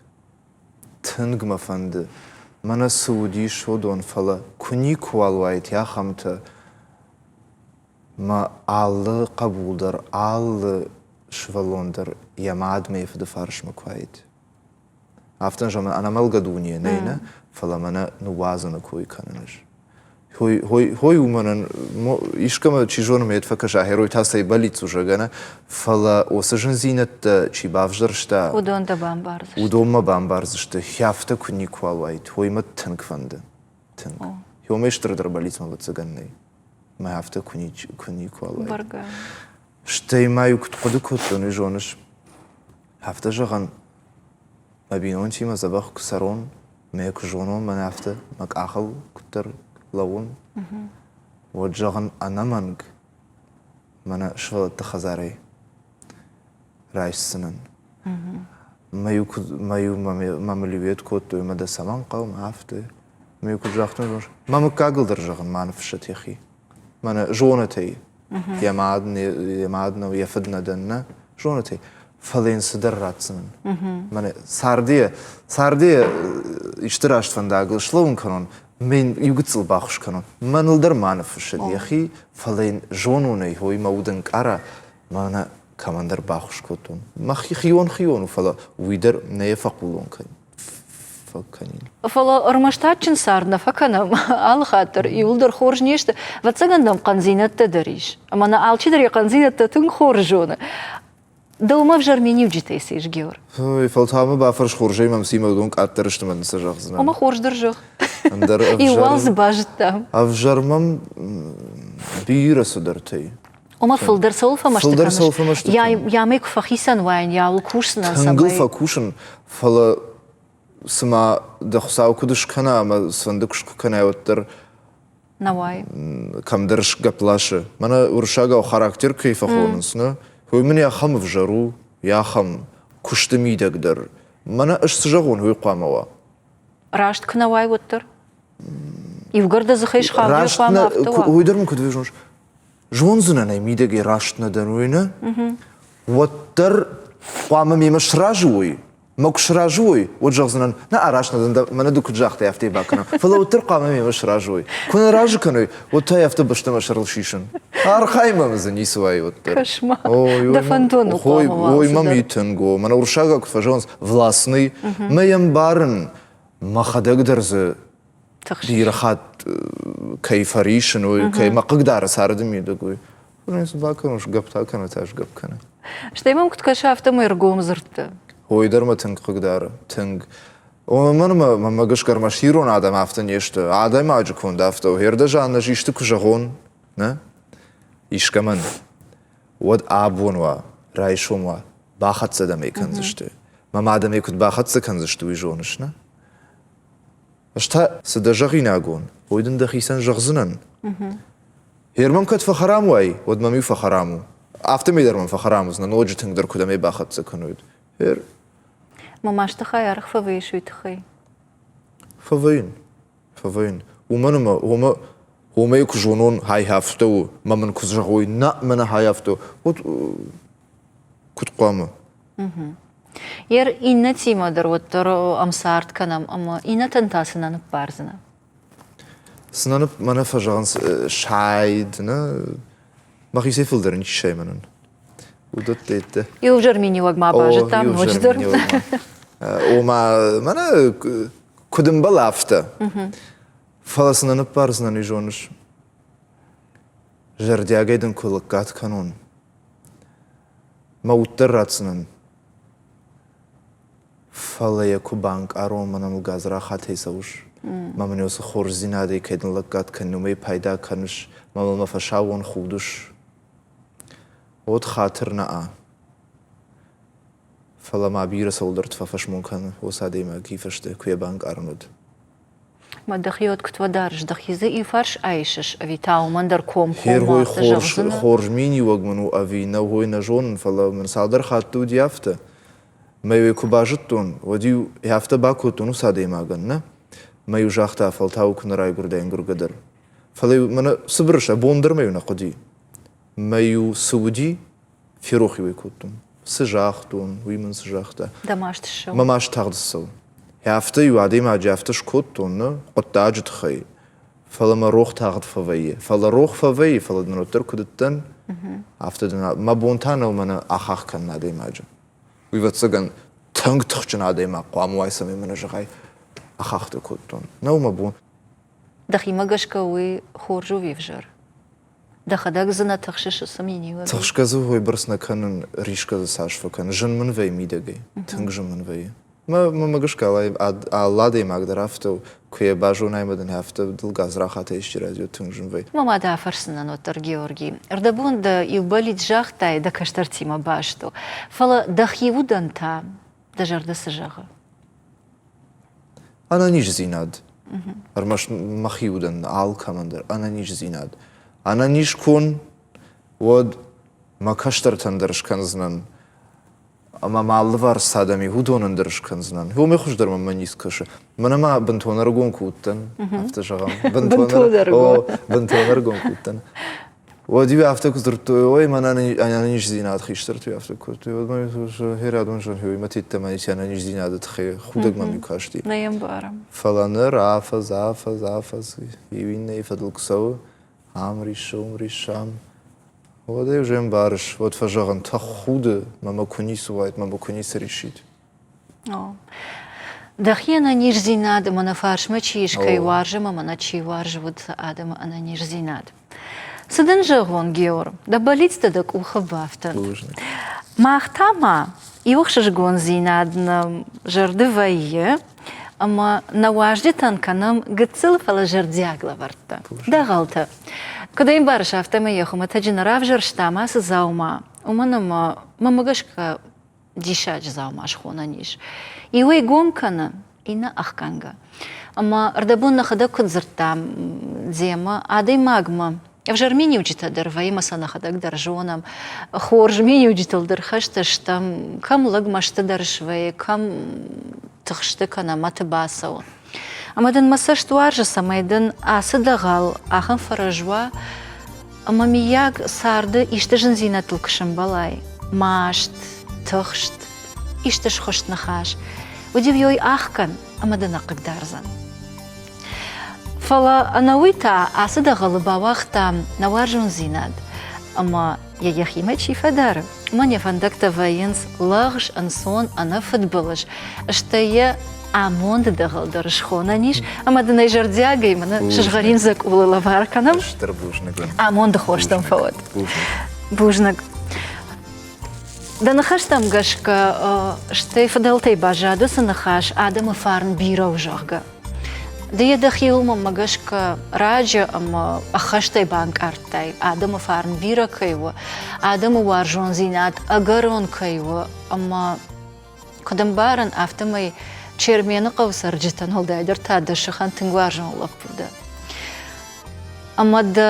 Тынг мӕ фӕнды, мӕнӕ цы уыдис, уыдон, фӕлӕ куы никуал уаид ахӕмтӕ, мӕ алы хъӕбул дӕр, алы сывӕллон дӕр йӕ мадмӕ, йӕ фыды фарсмӕ куы уаид. Афтӕ зӕгъын, ӕнӕмӕлгӕ дуне нӕй, нӕ, фӕлӕ мӕнӕ ныууадзыны кой кӕнын ӕз. Хой у мӕнӕн, искӕмӕ чи зоны, мӕ фӕкӕса, герой та цӕй бӕллиц у, зӕгъгӕ, нӕ, фӕлӕ уыцы зындзинӕдтӕ чи бавзӕрста, уыдон дӕ бамбардзысты. Уыдон мӕ бамбардзысты, афтӕ куы никуал уаид, уый мӕ тынг фӕнды. Тынг. Уымӕй стырдӕр бӕллиц мӕ ӕвӕццӕгӕн нӕй. Мӕ афтӕ куы никуал уаид. Бӕргӕ. Стӕй ма-иу куыд хъуыды кодтон, уый зоныс, Афтӕ зӕгъӕн, мӕ бинонтимӕ дзӕбӕх куы цӕрон, мӕ куы зонон, мӕнӕ афтӕ мӕ къахыл куыддӕр лӕууын, уӕд зӕгъын ӕнӕмӕнг мӕнӕ сывӕллӕтты хӕдзарӕй райсдзынӕн. Мӕ-иу куыд мӕ-иу мӕ мыл-иу кодтой, мӕ дӕ цӕмӕн хъӕуы, мӕ афтӕ. Мӕ-иу куыд загътон, мӕ мыггагыл дӕр зӕгъын ма ныффыссӕт йӕхи. Мӕнӕ зонӕтӕй йӕ мад, йӕ мад нӕу, йӕ фыд нӕ дӕн, нӕ зонӕтӕй, фӕлӕ йын цыдӕр ратдзынӕн. Мӕнӕ царды царды исты раст фӕндагыл слӕууын кӕнон, мӕ йын иу гыццыл баххуыс кӕнон. Мӕныл дӕр ма ныффыссӕд йӕхи, фӕлӕ йын зонон ӕй, ой, мӕ уд ӕнкъара, мӕнӕ кӕмӕндӕр баххуыс кодтон. Мӕхи хион хион у, фӕлӕ уый дӕр нӕ йӕ фӕхъулон кӕн. Фӕкӕнин. Фӕлӕ ӕрмӕст адджын цард нӕ фӕкӕнӕм алы хатт дӕр, иуылдӕр хорз не сты. Ӕвӕццӕгӕн дӕм хъӕндзинӕдтӕ дӕр ис. Ӕмӕ нӕ алчидӕр йӕ хъӕндзинӕдтӕ тынг хорз зоны. Дӕумӕ ӕвзӕр миниуджытӕй цы ис, Геор? Ой, фӕлтау мӕ бафӕрс хорзӕй мӕм цима уыдон къаддӕр сты мӕн цы зӕгъдзынӕн. Ӕмӕ хорз дӕр зӕгъ. Ӕндӕр Иу уал дзы базыдтам. Ӕвзӕр мӕм бирӕ цыдӕртӕй. Ома фылдӕр цӕуыл фӕмӕсты Фылдӕр цӕуыл фӕмӕсты кӕныс? Ямӕй куы фӕхицӕн уаин, яуыл кусынӕн Тынгыл фӕкусын, фӕлӕ цыма дӕ Хуыцау куыд скӕна ӕмӕ цыфӕнды куыст куы кӕнай, уӕддӕр нӕ уайы. Кӕмдӕр сгӕпп ласы. Мӕнӕ уырыссагау характер кӕй фӕхонынц, нӕ? Уый мын ахӕм ӕвзӕр у, ахӕм куысты мидӕг дӕр. Мӕнӕ ӕз цы зӕгъон, уый хъуамӕ уа. Раст куы нӕ уай, уӕддӕр? Иугӕр дӕ дзыхӕй схауди, хъуамӕ афтӕ уа. Уый дӕр мын куыд вижу, зондзынӕн ӕй мидӕгӕй раст нӕ дӕн, уый нӕ, уӕддӕр хъуамӕ мемӕ сразы уой. Мӕ куы сразы уой, уӕд зӕгъдзынӕн, нӕ араст нӕ дӕн, мӕнӕ ды куыд загътай, афтӕ бакӕнӕм. Фӕлӕ уӕддӕр хъуамӕ мемӕ сразы уой. Куы нӕ разы кӕной, уӕд та афтӕ бӕстӕ мӕ сӕрыл сисын. Архай мӕм дзы ницы уайы уӕддӕр. Кӕс-ма, дӕ фӕндон у хъуамӕ уа. Ой, мӕм и тынг о. Мӕнӕ уырыссагау куы фӕзӕгъынц, властный, мӕ йӕ мбарын, мӕхӕдӕг дӕр дзы бирӕ хатт кӕй фӕрисын, уый, кӕй мӕ хъыгдары царды мидӕг, уый. Уый цы бакӕнон, сгӕпп та кӕны, та сгӕпп кӕны. Стӕй мӕм куыд кӕсы, афтӕмӕй ӕргом дзырдты. Ой дӕр мӕ тынг хъыгдары, тынг. Уымӕн мӕ гӕсгӕ ӕрмӕст ирон адӕм афтӕ не сты. Адӕймаджы конд афтӕ у. Ӕрдӕзан ӕз исты куы зӕгъон, нӕ, искӕмӕн, уӕд абон уа, райсом уа, бахӕццӕ дӕм ӕй кӕндзысты. Мӕ мад ӕм ӕй куыд бахӕццӕ кӕндзысты, уый зоныс, нӕ? Ӕз та цы дӕ зӕгъинаг уон, уый дын дӕхицӕн зӕгъдзынӕн. Гъер мӕм кӕд фӕхӕрам уай, уӕд мӕм-иу фӕхӕрам у. Афтӕмӕй дӕр мӕм фӕхӕрам уыдзынӕ, ноджы тынгдӕр куыд ӕмӕ бахӕццӕ кӕнуид. Гъер. Мӕ масты хай арӕх фӕвӕййыс уый тыххӕй? Фӕвӕййын, фӕвӕййын. Уымӕн ӕмӕ уымӕ уымӕй куы зонон, хай афтӕ у, мӕ мын куы зӕгъой, нӕ, мӕнӕ хай афтӕ у, уӕд куыд хъуамӕ? Ер иннӕтимӕ дӕр уӕддӕр ӕмцард кӕнӕм ӕмӕ иннӕтӕн та цы нӕ ныббардзынӕ? Цы нӕ мӕнӕ фӕзӕгъынц сайд, нӕ мӕхицӕй фылдӕр ничи сайы мӕнӕн. Уыдӕттӕ. Иу ӕвзӕр миниуӕг ма базыдтам ноджыдӕр. Ома, мӕнӕ куыд ӕмбӕлы, афтӕ. Фӕлӕ цы нӕ ныббардзынӕн, уый зоныс? Зӕрдиагӕй дын куы лӕггад кӕнон, мӕ уд дӕр ратдзынӕн. Фӕлӕ йӕ куы банкъарон, мӕнӕ мыл гадзрахатӕй цӕуыс, мӕ мын уыцы хорздзинадӕй кӕй дын лӕггад кӕнын, уымӕй пайда кӕныс, мӕ мыл мӕ фӕсаууон худыс, уӕд хатыр нӕ. Фӕлӕ ма бирӕ цӕуылдӕрты фӕфӕсмон кӕны уыцы адӕймаги фӕстӕ, куы йӕ банкъарын, уӕд. Ма дӕхи уӕд куыд фӕдарыс, дӕхи дзы иуфарс айсыс, ӕви та уымӕн дӕр комкоммӕ афтӕ зӕгъдзынӕ? Хорз миниуӕг мын у ӕви нӕ, уый нӕ зонын, фӕлӕ мын цалдӕр хатты уыди афтӕ. Мӕ-иу куы базыдтон, уӕд-иу афтӕ бакодтон уыцы адӕймагӕн, нӕ? Мӕ-иу загъта, фӕлтау куы нӕ райгуырдаин гуыргӕ дӕр. Фӕлӕ-иу мӕнӕ цыбыр сӕ бон дӕр мӕ-иу нӕ хъуыди. Мӕ-иу цы уыди, ферох-иу ӕй кодтон. Цы загътон, уый мын цы загъта. Дӕ маст ссӕуы? Мӕ маст тагъд ссӕуы. Афтӕ-иу адӕймаджы афтӕ скодтон, нӕ, хъуыддаджы тыххӕй. Фӕлӕ мӕ рох тагъд фӕвӕййы. Фӕлӕ рох фӕвӕййы, фӕлӕ дын уӕддӕр куыд уыдтӕн, афтӕ дын мӕ бон та нӕу мӕнӕ ахахх кӕнын адӕймаджы. Уый, ӕвӕццӕгӕн, тынг тыхджын адӕймаг хъуамӕ уай, цӕмӕй мӕнӕ зӕгъай, ахахтӕ кодтон. Нӕу мӕ бон. Дӕхимӕ гӕсгӕ уый хорз у ӕви ӕвзӕр? Дӕхӕдӕг дзы нӕ тыхсыс уыцы миниуӕгӕй? Тыхсгӕ дзы уыйбӕрц нӕ кӕнын, рисгӕ дзы цас фӕкӕнын. Зын мын вӕййы мидӕгӕй, тынг зын мын вӕййы. Мӕ гӕсгӕ алы адӕймаг дӕр афтӕ у, куы йӕ базонай ӕмӕ дын афтӕ дыл гадзрахатӕй исчи радзуры, тынг зын вӕййы. Мӕ мады афӕрсынӕн уӕддӕр, Георги, ӕрдӕбон дӕ иу бӕллиц загътай, дӕ кӕстӕртимӕ баст у, фӕлӕ дӕхи удӕн та дӕ зӕрдӕ цы зӕгъы? Ӕнӕниздзинад. Ӕрмӕст мӕхи удӕн алкӕмӕн дӕр ӕнӕниздзинад. Ӕнӕниз куы уон, уӕд мӕ кӕстӕртӕн дӕр скӕндзынӕн ӕмӕ мӕ алыварс цы адӕм и, уыдонӕн дӕр скӕндзынӕн. Уымӕй хуыздӕр мӕм ницы кӕсы. Мӕнӕ ма бынтон ӕрыгон куы уыдтӕн, афтӕ зӕгъӕм. Бынтон ӕрыгон куы уыдтӕн. Уӕд-иу афтӕ куы дзырдтой, ой, мӕнӕн ӕнӕниздзинад хистӕрты афтӕ кодтой, уӕд мӕ херӕдон зӕгъ, мӕ тедтӕ мӕ ӕнӕниздзинады тыххӕй худӕг мӕм-иу касти. Нӕ йӕ мбарӕм. Фӕлӕ ныр афӕдз, афӕдз, афӕдз иу иннӕйы фӕдыл куы цӕуы, ам риссы, уым риссы, ам. Уӕд ӕй уже ӕмбарыс, уӕд фӕзӕгъын, тӕхуды, мӕ мӕ куы ницы уаид, мӕ мӕ куы ницы риссид. Дӕхи ӕнӕниздзинад ӕмӕ нӕ фарсмӕ чи ис, кӕй уарзӕм ӕмӕ нӕ чи уарзы, уыцы адӕмы ӕнӕниздзинад. Цы дын зӕгъон, Геор, дӕ бӕллицтӕ дӕ къухы бафтӕнт. Мах та ма иу ӕхсызгондзинад нӕ зӕрды вӕййы, ӕмӕ нӕ уазджытӕн кӕнӕм гыццыл, фӕлӕ зӕрдиаг лӕвӕрттӕ, дӕгъӕлтӕ. Куыд ӕй ӕмбарыс, афтӕмӕй йӕ хуымӕтӕджы нӕ равзӕрстам ацы дзаума, уымӕн ӕмӕ мӕм гӕсгӕ диссаджы дзаума схонӕн ис. Иуӕй гом кӕны, иннӕ ӕхгӕнгӕ. Ӕмӕ ӕрдӕбон нӕхӕдӕг куыд дзырдтам демӕ, адӕймагмӕ ӕвзӕр миниуджытӕ дӕр вӕййы ӕмӕ сӕ нӕхӕдӕг дӕр зонӕм. Хорз миниуджытыл дӕр хӕст стӕм, кӕм лӕг мӕсты дӕр свӕййы, кӕм тыхсты кӕнӕ мӕты бацӕуы. Ӕмӕ дын мӕ цӕст уарзы, цӕмӕй дын ацы дӕгъӕл ахӕм фӕрӕз уа, ӕмӕ миййаг царды исты зындзинӕдтыл куы сӕмбӕлай, маст, тыхст, исты схуыст ныхас, уыди ӕхгӕн ӕмӕ дӕ нӕ хъыгдардзӕн. Фӕлӕ ӕнӕуый та ацы дӕгъӕлы бауагътам нӕ уарзондзинад, ӕмӕ йӕ йӕхимӕ чи фӕдары, уымӕн йӕ фӕндӕгтӕ вӕййынц лӕгъз, ӕнцон, ӕнӕфыдбылыз, стӕй йӕ амонды дӕгъӕл дӕр схонӕн ис, ӕмӕ дын ӕй зӕрдиагӕй мӕнӕ сызгъӕрин дзӕкъулы лӕвар кӕнӕм. Стыр бузныг. Амонды хостӕм фӕуӕд. Бузныг. Дӕ ныхӕстӕм гӕсгӕ, стӕй фыдӕлтӕй баззад уыцы ныхас, адӕмы фарн бирӕ у, зӕгъгӕ. Ды йӕ дӕхиуыл мӕнмӕ гӕсгӕ раджы ӕмӕ ӕххӕстӕй банкъардтай, адӕмы фарн бирӕ кӕй у, адӕмы уарзондзинад ӕгӕрон кӕй у, ӕмӕ куыд ӕмбарын, афтӕмӕй Чермены хъӕуы цӕрджытӕн, уӕлдайдӕр та дӕ сыхӕн тынг уарзон лӕппу дӕ. Ӕмӕ дӕ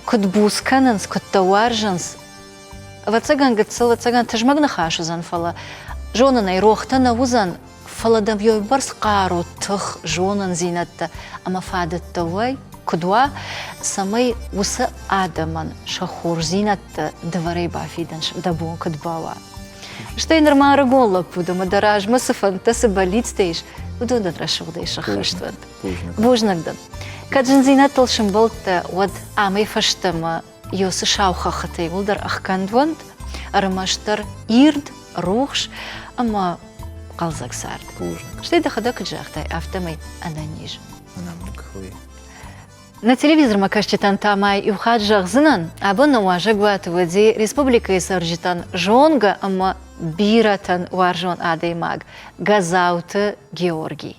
куыд буц кӕнынц, куыд дӕ уарзынц, Ӕвӕццӕгӕн, гыццыл, ӕвӕццӕгӕн, тызмӕг ныхас уыдзӕн, фӕлӕ зонын ӕй, рохтӕ нӕ уыдзӕн, фӕлӕ дӕм уыйбӕрц хъару, тых, зонындзинӕдтӕ ӕмӕ фадӕттӕ уай, куыд уа, цӕмӕй уыцы адӕмӕн сӕ хорздзинӕдтӕ дывӕрӕй бафидын дӕ бон куыд бауа. Стӕй нырма ӕрыгон лӕппу дӕ ӕмӕ дӕ размӕ цы фӕндтӕ, цы бӕллицтӕ ис, уыдон дын рӕсугъдӕй сӕххӕст уӕнт. Бузныг дын. Кӕд зындзинӕдтыл сӕмбӕлдтӕ, уӕд амӕй фӕстӕмӕ Йосы сау хӕххытӕ иууылдӕр ӕхгӕнд уӕнт, ӕрмӕстдӕр ирд, рухс ӕмӕ хъӕлдзӕг цард. Стӕй дӕхӕдӕг куыд загътай, афтӕмӕй ӕнӕниз. Ӕнӕмӕнг, уый. Нӕ телевизормӕ кӕсджытӕн та ма иу хатт зӕгъдзынӕн, абон нӕ уазӕгуаты уыди республикӕйы цӕрджытӕн зонгӕ ӕмӕ бирӕтӕн уарзон адӕймаг Гӕзауты Георгий.